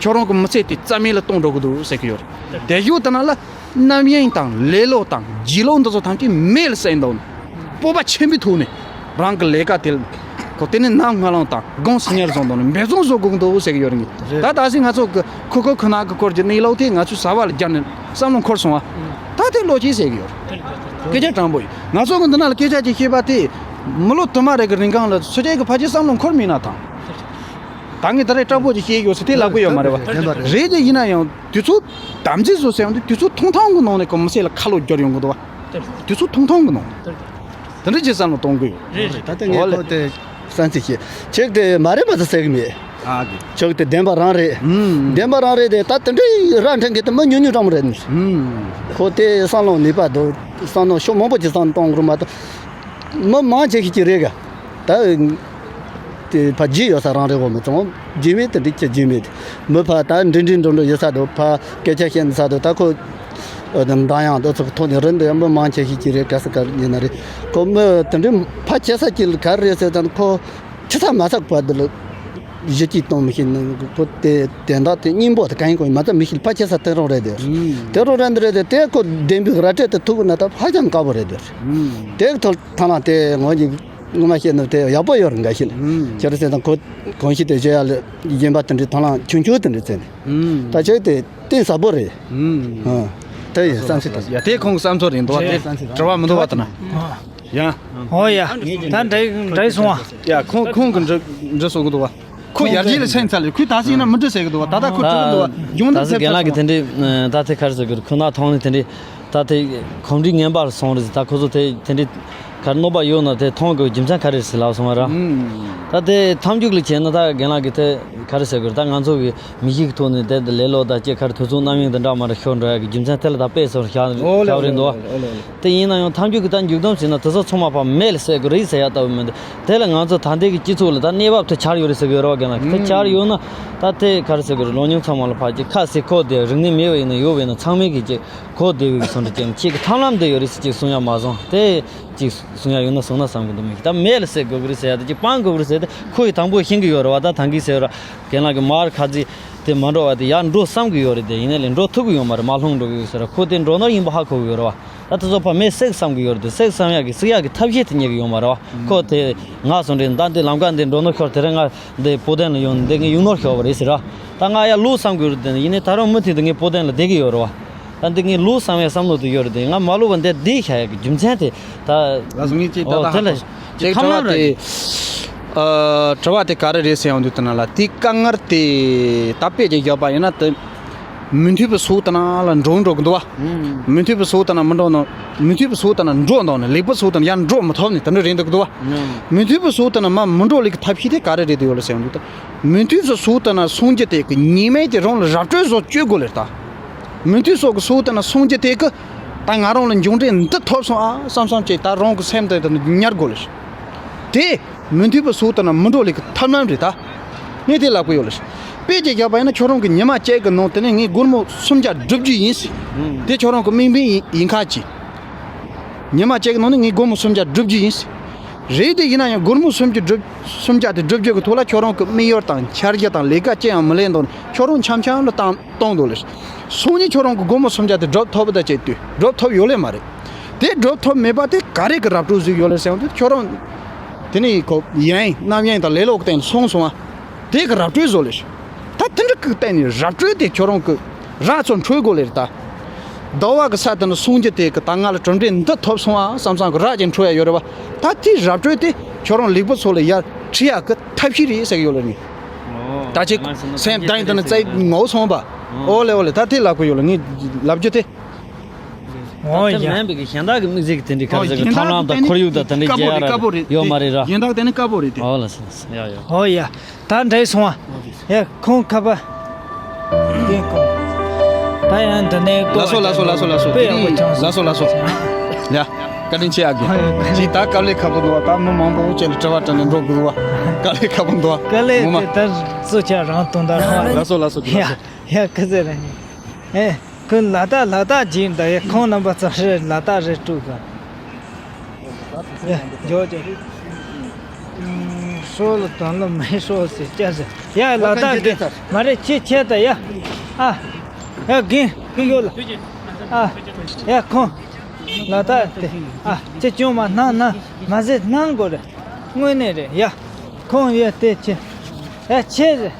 ཁྱོད་རང་གི་མི་ཚེ་དེ་རྩ་མེད་ལ་གཏོང་འགྲོ་གི་འདུག་ཟེར་གི་ཡོད་རེད། དེ་ཡོད་དེ་ན་ལ་རྣམ་གཡེང་དང་ལེ་ལོ་དང་བརྗེད་ལོག་འདི་ཚོ་ཐམས་ཅད་མེད་ལ་བསྲེགས་འདུག་ནས་སྤོབས་པ་ཆེན་པོའི་ཐོག་ནས། རང་གི་ལས་ཀ་དེ་ལ། ཁོ་དེ་ནས་ནམ་སྔ་ལངས་དང་དགོང་སང་ཉལ་བཟུང་དང་ནི་འབད་བརྩོན་བཟོ་དགོས་ཀྱི་འདུག་ཟེར་གྱི་ཡོད་རེད། རེད། ད་ད་སི་ང་ཚོ་གི་ཁོ་ཁོ་ཁོ་ན་གི་སྐོར་གྱི་གནས་ལུགས་དེ་ང་ཚོས་གསར་བ་ལ་སྦྱར་ནས་བསམ་བློ་འཁོར་སོང་བ། ད་དེ་བློ་སྐྱེད་ཟེར་གྱི་ཡོད་རེད། སྐད་ཆ་དྲང་པོ་ཡིན། ང་ཚོ་གི་འདི་ན་ལ་སྐད་ཆ་ཅིག་བཤད་པ་དེ། མི་ལོ་དུ་མ་རེ་གི་རིང་གང་ལ་སུ་གཅིག་གི་ཕལ་ཆེར་བསམ་བློ་འཁོར་མེད་ན་ཐང་། ད་ངས་ད་རེས་དྲག་པོ་ཅིག་བཤད་ཡོད་ཟེར་དེ་ལབ་གི་ཡོད་མ་རེད་བ། རེད་པ་རེད། རེད་དེ་ཡིན་ན་ཡང་དུས་ཚོད་དམ་འཛིན་བཟོ་ཟེར་ཡང་དུས་ཚོད་ཐུང་ཐུང་གི་ནང་ནས་ཁོ་མི་སེར་ལ་ཁ་ལོ་སྒྱུར་ཡོང་གི་འདུག་བ། དུས་ཚོད་ཐུང་ཐུང་གི་ནང་ནས། དེ་འདྲ་ཅིག་བསམ་བློ་གཏོང་གི་ཡོད། རེད་རེད། ད་ལྟ་ངས་ཁོ་དེ་བསམ་ཚུལ་བཤད། ཁྱེད་དེ་མ་རེད་མ་ཚད་ཟེར་གི་མེད། ཨ་གི། ཁྱེད་དེ་བདེན་པ་རང་རེད། ཨུམ། བདེན་པ་རང་རེད་དེ་ད་དེ་འདྲའི་ར་འཕྲེང་གི་དེ་མི་ཉུང་ཉུང་ཙམ་རེད། ཨུམ། ཁོ་དེ་བསམ་བློ་ནུས་པ་འདུག་བསམ་བློ་ཕྱོགས་མང་པོ་ཅིག་བསམ་གཏོང་དགོས་མ་གཏོགས། མི་མང་ཆེ་ཤོས་ཀྱི་རེད་ག་ད། དེ་ཕ་རྗེས་ཡོད་ས་རང་རེད་གོ་མི་ཚང་། རྗེས་མེད་དེ་འགྲིག་ཆེ་རྗེས་མེད་དེ། མི་ཕ་ད་འདྲི་འདྲི་འགྲོ་འགྲོ་ཡོད་ས་འདུག་ཕ་སྐད་ཆ་བཤད་ནི་ས་འདུག་ད་ཁོ། འདང་ཡང་འདི་ཚོ་གི་ཐོག་ནས་རིན་འདི་ཡང་མི་མང་ཆེ་ཤོས་ཀྱི་རེད་ག་ས་ག་ཡིན་ན་རེད། ཁོ་མི་དེ་འདྲི་ཕ་ཆེ་ས་ཀྱི་ག་རེ་རེད་ཟེར་ཙང་ཁོ། ཆི་ས་མ་ས་བར་དུ་ལ། གཞི་གཅིག་གཏོང་མི་ཤེས་ནི་ཁོ་དེ་དེ་འདྲ་དེ་སྙིང་པོ་དེ་གང་ཡིན་ཁོ་མ་ཚད་མི་ཤེས་ཕ་ཆེ་ས་དེ་རང་རེད་དེ། དེ་རང་རེད་འདི་རེད་དེ་དེ་ཁོ་བདེན་པའི་ར་སྤྲོད་དེ་ཐུག་ན་ད་ཧ་ཅང་དཀའ་པོ་རེད་དེ། དེ་ཐོག་ཐང་ལ་དེ་ངོ་གཉིས་ངོ་མ་བཤད་ན་དེ་ཡག་པོ་ཡོད་རེད་འགའ་ཤས་ལ། ཁྱེད་རང་ཟེར་དང་ཁོ་གོང་ཞིག་དེ་བྱེད་ཡ་ལ་གཞན་པ་དེ་འདྲའི་ཐང་ལ་ཆུང་ཆུང་དེ་འདྲ་བཙལ་ནས། ད་ཆེག་དེ་གཏིང་ཟབ་པོ་རེད། ཨ། དེ་ཡི་བསམ་ཚུལ་དང་། ཡ་དེ་ཁོང་གི་བསམ་ཚུལ་རེད་འདུག་བ་དེ་བསམ་ཚུལ་དང་། དྲི་བ་མི་འདུག་བ་དེ་ན། ཡ། ཨོ་ཡ། ད་འདྲ་འདྲ་སོང་བ། ཡ་ཁོང་ཁོང་གི་འདྲི་འདྲི་སོང་གི་འདུག་བ། ཁོ་ཡར་རྒྱས་ལ་སེམས་ཚ་ལེ་ཁོས་ད་སེ་ཡིན་ན་མི་འདྲི་ཟེར་གི་འདུག་བ། ད་ལྟ་ཁོ་དྲི་གི་འདུག་བ། ཡོང་འདི་ད་སེ་ཚེ་རྒན་ལགས་ཀྱི་དེ་འདྲའི་ད་དེ་ག་རེ་ཟེར་གི་རེད། ཁོ་ན་ཐོང་ནི་དེ་འདྲའི་ད་དེ་གོམས་འདྲིས་ངན་པ་སོང་རེད་ཟེར། ད་ཁོ་ཚོ་དེ་དེ་འདྲའི་ག་རེ་གནོད་པ་ཡོད་ན་དེ་ཐོང་གི་རྒྱུ་མཚན་ག་རེ་རེད་ཟེར་ལབ་སོང་བ་ར། ད་དེ་ཐམས་ཅད་ལ་བྱས་ན་ད་རྒན་ལགས་ཀྱི་དེ་ག་རེ་ཟེར་གི་རེད། ད་ང་ཚོ་གི་མི་གཤིས་ཀྱི་ཐོག་ནས་དེ་དེ་ལེ་ལོ་ད་ཅེ་ག་རེ་དུས་ཚོད་རྣམ་གཡེང་དེ་འདྲ་མ་རེད་ཤོར་འགྲོ་ཡ་གི་རྒྱུ་མཚན་དེ་ལ་ད་དཔེ་སོར་བཞག་ཨོ་ལེ་བཞག་རེད་འདུག་བ། ཨོ་ལེ་ཨོ་ལེ། དེ་ཡིན་ན་ཡང་ཐམས་ཅད་ཀྱིས་ད་མཇུག་སྡོམ་བྱས་ན་དེ་ཚོ་ཚང་མ་ཕར་མེད་ལ་བསྲེག་དགོས་རེད་ཟེར་ཡ་ལྟ་བུ་མི་འདུག་དེ་ལ་ང་ཚོ་ད་ལྟའི་གི་སྤྱི་ཚོགས་ལ་ད་གནས་བབ་དེ་ཆགས་ཡོད་རེད་ཟེར་གི་ཡོད་རེད་བ། རྒན་ལགས་དེ་ཆགས་ཡོད་ན་ད་དེ་ག་རེ་ཟེར་དགོས་རེད། ལོ་ཉུང་ཚང་མ་ལ་ཕར་ཅིག་ཁ་གསལ་གོ་བདེ་རིག་གནས་མེད་པ་ཡིན་ན་ཡོད་པ་ཡིན་ན་ཚང་མས་གི་ཅིག་གོ་བདེ་བའི་གི་སོང་འདྲ་ཅན་ཁྱེད་ཀྱི་ཐབས་ལམ་དེ་ཡོད་རེད་ཟེར་ཅིག་གསུང་ཡ་མ་སོང་དེ་ཅིག་གསུང་ཡ་ཡོད་ན་གསུང་ན་བསམ་གི་འདུག་མི་ད་མེད་ལ་བསྲེག་དགོས་གི་རེད་ཟེར་ཡ་དེ་ཅིག་སྤང་དགོས་གི་རེད་ཟེར་ཏེ་ཁོ་ཡི་དང་པོ་ཤེས་གི་ཡོད་རེད་བ། ད་ཐང་གི་ཟེར་ར་རྒན་ལགས་ཀྱི་མར་ཁ་རྩིས་དེ་མ་འགྲོ་བ་དེ་ཡར་འགྲོ་བསམ་གི་ཡོད་རེད། དེ་ཡིན་ན་ལས་འགྲོ་ཐུབ་གི་ཡོད་མ་རེད། མར་ལྷུང་འགྲོ་གི་ཡོད་ཟེར་ར་ཁོ་དེ་འགྲོ་ནོར་ཡིན་པ་ཧ་གོ་གི་ཡོད་རེད་བ། ད་དེ་ཚོ་ཕར་མེད་བསྲེག་བསམ་གི་ཡོད་རེད། དེ་བསྲེག་བསམ་ཡག་གི་བསྲེག་ཡག་གི་ཐབས་ཤེས་དེ་རྙེད་གི་ཡོད་མ་རེད་བ། ཁོ་དེ་ང་སོང་དྲན་ད་འདི་ལམ་ཀ་འདི་འགྲོ་ནོ་ཤོར་དེ་རིང་ང་འདི་སྤོ་ཐེངས་ལ་ཡོང་འདི་ངས་ཡོང་ནོར་ཤོར་བ་རེད་ཟེར་ར། ད་ང་ཡར་ལོག་བསམ་གི་ཡོད་རེད། དེ་ཡིན་ནའི་ད་རུང་མུ་མཐུད་དུ་ངས་སྤོ་ཐེངས་ལ་བསྡད་གི་ཡོད་རེད་བ། ད་འདི་ངས་ལོ་བསམ་ཡ་བསམ་བློ་དེ་ཡོད་རེད་དེ། ང་མ་ལོ་བ་འདི་བསྡད་བཞག་ཡ་གི་རྒྱུ་མཚན་དེ་ད། ལགས་སོ། ངས་ཅིག་ད་ཨོ་ལྟ་དེ་ལ་ཧ་གོ་ཅིག་དྲི་བ་དེ། ཨ། དྲི་བ་དེ་ག་རེ་རེད་ཟེར་ཡོང་དུས་ད་ན་ལ་དེའི་དཀའ་ངལ་དེ་ད་དཔེ་ཅིག་བཞག་པ་ཡིན་ན་དེ། མི་མཐུན་པའི་སོ་ད་ན་ལ་འགྲོ་འགྲོ་གི་འདུག་བ། ཨུམ། མི་མཐུན་པའི་སོ་ད་ན་མི་འགྲོ་ནོ། མི་མཐུན་པའི་སོ་ད་ན་འགྲོ་འདུག་ནི་ལེགས་པའི་སོ་ད་ན་ཡར་འགྲོ་མི་ཐུབ་ནི་དེ་འདྲ་རེད་འདུག་གི་འདུག་བ། ཨུམ། མི་མཐུན་པའི་སོ་ད་ན་མར་མི་འགྲོ་ལེགས་ཀྱི་ཐབས་ཤེས་དེ་ག་རེ་རེད་དེ་ཡོད་ལ་ཟེར་ཡོང་དུས་ད། མི་མཐུན་པའི་སོ་ད་ན་སོང་རྒྱུ་དེ་གི་ཉེས་དམིགས་དེ་རང་ལ་ར་སྤྲོད་བཟོ་བཅོས་དགོས་ལེ་ད། མི་མཐུན་སོགས་ཀྱི་སོ་དེ་ན་སོང་རྒྱུ་དེ་གི་ད་ང་རང་ལ་མཇུག་འབྲས་འདི་ཐོབ་སོང་ཨ་བསམ་བསམ་བྱས་ད་རང་གི་སེམས་དེ་དེ་ཉར་དགོས་ལེ། དེ་མི་མཐུན་པའི་སོ་དེ་ན་མི་འགྲོ་ལེ་གི་ཐབས་ལམ་རེད་ད། ངས་དེ་ལབ་གི་ཡོད་ལེ། དཔེ་ཅིག་བཞག་པ་ཡིན་ན་ཁྱོད་རང་གི་ཉི་མ་གཅིག་གི་ནང་དེ་ནས་ངས་སྒོར་མོ་སུམ་བརྒྱ་སྒྲུབ་རྒྱུ་ཡིན་ཟེར། དེ་ཁྱོད་རང་གི་དམིགས་འབེན་ཡིན་ཡིན་ཁ་ཅིག་ཉི་མ་གཅིག་གི་ནང་ནས་ངས་སྒོར་མོ་སུམ་བརྒྱ་སྒྲུབ་རྒྱུ་ཡིན་ཟེར། རེད་དེ་ཡིན་ན་ཡང་སྒོར་མོ་སུམ་བརྒྱ་སྒྲུབ་སུམ་བརྒྱ་དེ་སྒྲུབ་རྒྱུ་གི་ཐོག་ལ་ཁྱོད་རང་གི་དམིགས་ཡུལ་དང་འཆར་གཞི་དང་ལས་ཀ་ཅི་ཡང་མི་ལས་འདུག་ཁྱོད་རང་འཆམ་འཆམ་ལ་བཏང་། གཏོང་འདུག་ལེ། སོང་ནས་ཁྱོད་རང་གི་སྒོར་མོ་སུམ་བརྒྱ་དེ་སྒྲུབ་ཐུབ་པ་ད་བྱེད་དུས་སྒྲུབ་ཐུབ་ཡོད་ལེ་མ་རེད། དེ་སྒྲུབ་ཐུབ་མེད་པ་དེ་ག་རེ་གི་ར་སྤྲོད་བཟོས་ཡོད་ལེ་ཟེར་ཡོང་དུས་ཁྱོད་རང་དེ་ནས་ཁོ་ཡིན་རྣམ་གཡེང་དང་ལེ་ལོ་གི་སྟེང་ལ་སོང་སོང་བ་དེ་གི་ར་སྤྲོད་བཟོ་ལེ། ད་དེ་འདྲ་གི་སྟེང་ནས་ར་སྤྲོད་དེ་ཁྱོད་རང་གི་ར་ཚོ་འཕྲོད་དགོས་ལེ་རེད་ད། ཟླ་བ་གི་ས་དེ་ནས་སོང་རྒྱུ་དེ་གི་ད་ང་ལ་གྲུབ་འབྲས་འདི་ཐོབ་སོང་ཨ་བསམ་བསམ་གི་ར་ཅིག་འཕྲོད་ཡ་ཡོད་རེད་བ། ད་དེ་ར་སྤྲོད་དེ་ཁྱོད་རང་ལེགས་པོ་ཚོ་ལ་ཡར་ཁྲིད་ཡ་གི་ཐབས་ཤེས་རེད་ཟེར་གི་ཡོད་ལེ་ནི། ད་ཅིག་སེམས་གཏིང་དེ་ནས་བཙལ་ངོ་སོང་བ། ཨོ་ལེ་ཨོ་ལེ། ད་དེ་ལབ་གི་ཡོད་ལེ། ངས་ལབ་རྒྱུ་དེ། ཨོ་ད་ཡ། མིན་པའི་གཞན་དག་གི་དམིགས་བསལ་གི་དེ་འདྲའི་ཨོ་ག་རེ་ཟེར་གི་གཞན་དག་ཐབས་ལམ་དང་དེ་ཁོར་ཡུག་དང་དེ་འདྲའི་དཀའ་པོ་རྒྱལ་རེད། དཀའ་པོ་རེད། ཡོད་མ་རེད་ར། གཞན་དག་དེ་ནི་དཀའ་པོ་རེད་དེ། ཨོ་ལ་སོ་ལ་སོ། ཡ་ཡ། ཨོ་ཡ། ད་འདྲ་སོང་ཨ། ཡ་ཁོང་ཁ་པ། དེ་ཁོང་། ད་ཡང་འདི་ནས་ལ་སོ་ལ་སོ་ལ་སོ་ལ་སོ། དཔེ་ཡག་པོ་བྱུང་སོང་། ལ་སོ་ལ་སོ། ཡ། བཀའ་དྲིན་ཆེ་ཨ་གི། ཨོ་ཡ། ཅི་ད་དཀའ་ལས་ཁག་པོ་འདུག་བ། ད་མི་མང་པོ་ཅན་ལ་དྲི་བ་དྲིས་ནས་འགྲོ་དགོས་བ། དཀའ་ལས་ཁག་པོ་འདུག་བ། དཀའ་ལས། ངོ་མ་དེ་ད་གཙོ་ཆེ་རང་དོན་དག་རང་བ། ལ་སོ་ལ་སོ་ཅི་ལ་སོ། ཡ་ཡ་ཁི་ཟེར་ར་ནི། ཨེ། ཁོས་ལ་དྭགས་ལ་དྭགས་སྦྱིན་ད་ཡ། ཁོང་རྣམ་པ་ཚོ་རེ་ལ་དྭགས་རེ་དཀྲུག་ག། ཡ་འཇོག་ཅིག་ཧྲོ་ལ་དོན་ལ་མི་ཧྲོ་ཟེར་སྐྱ་ཟེར། ཡ་ལ་དྭགས་གི་མ་རེད། ཁྱེད་ཁྱེད་ད་ཡ། ཨ། ཡ་རྒན་ཁྱེད་ཡོད་ལ། ཨ། ཡ་ཁོང་། ལ་དྭགས་དེ། ཨ། ཁྱེད་ཅུང་མ་གནང་ན་མ་ཟེར་གནང་དགོས་རེད། དངོས་གནས་རེད་ཡ། ཁོང་ཡ་དེ་ཁྱེད། ཡ་ཁྱེད་ཟེར།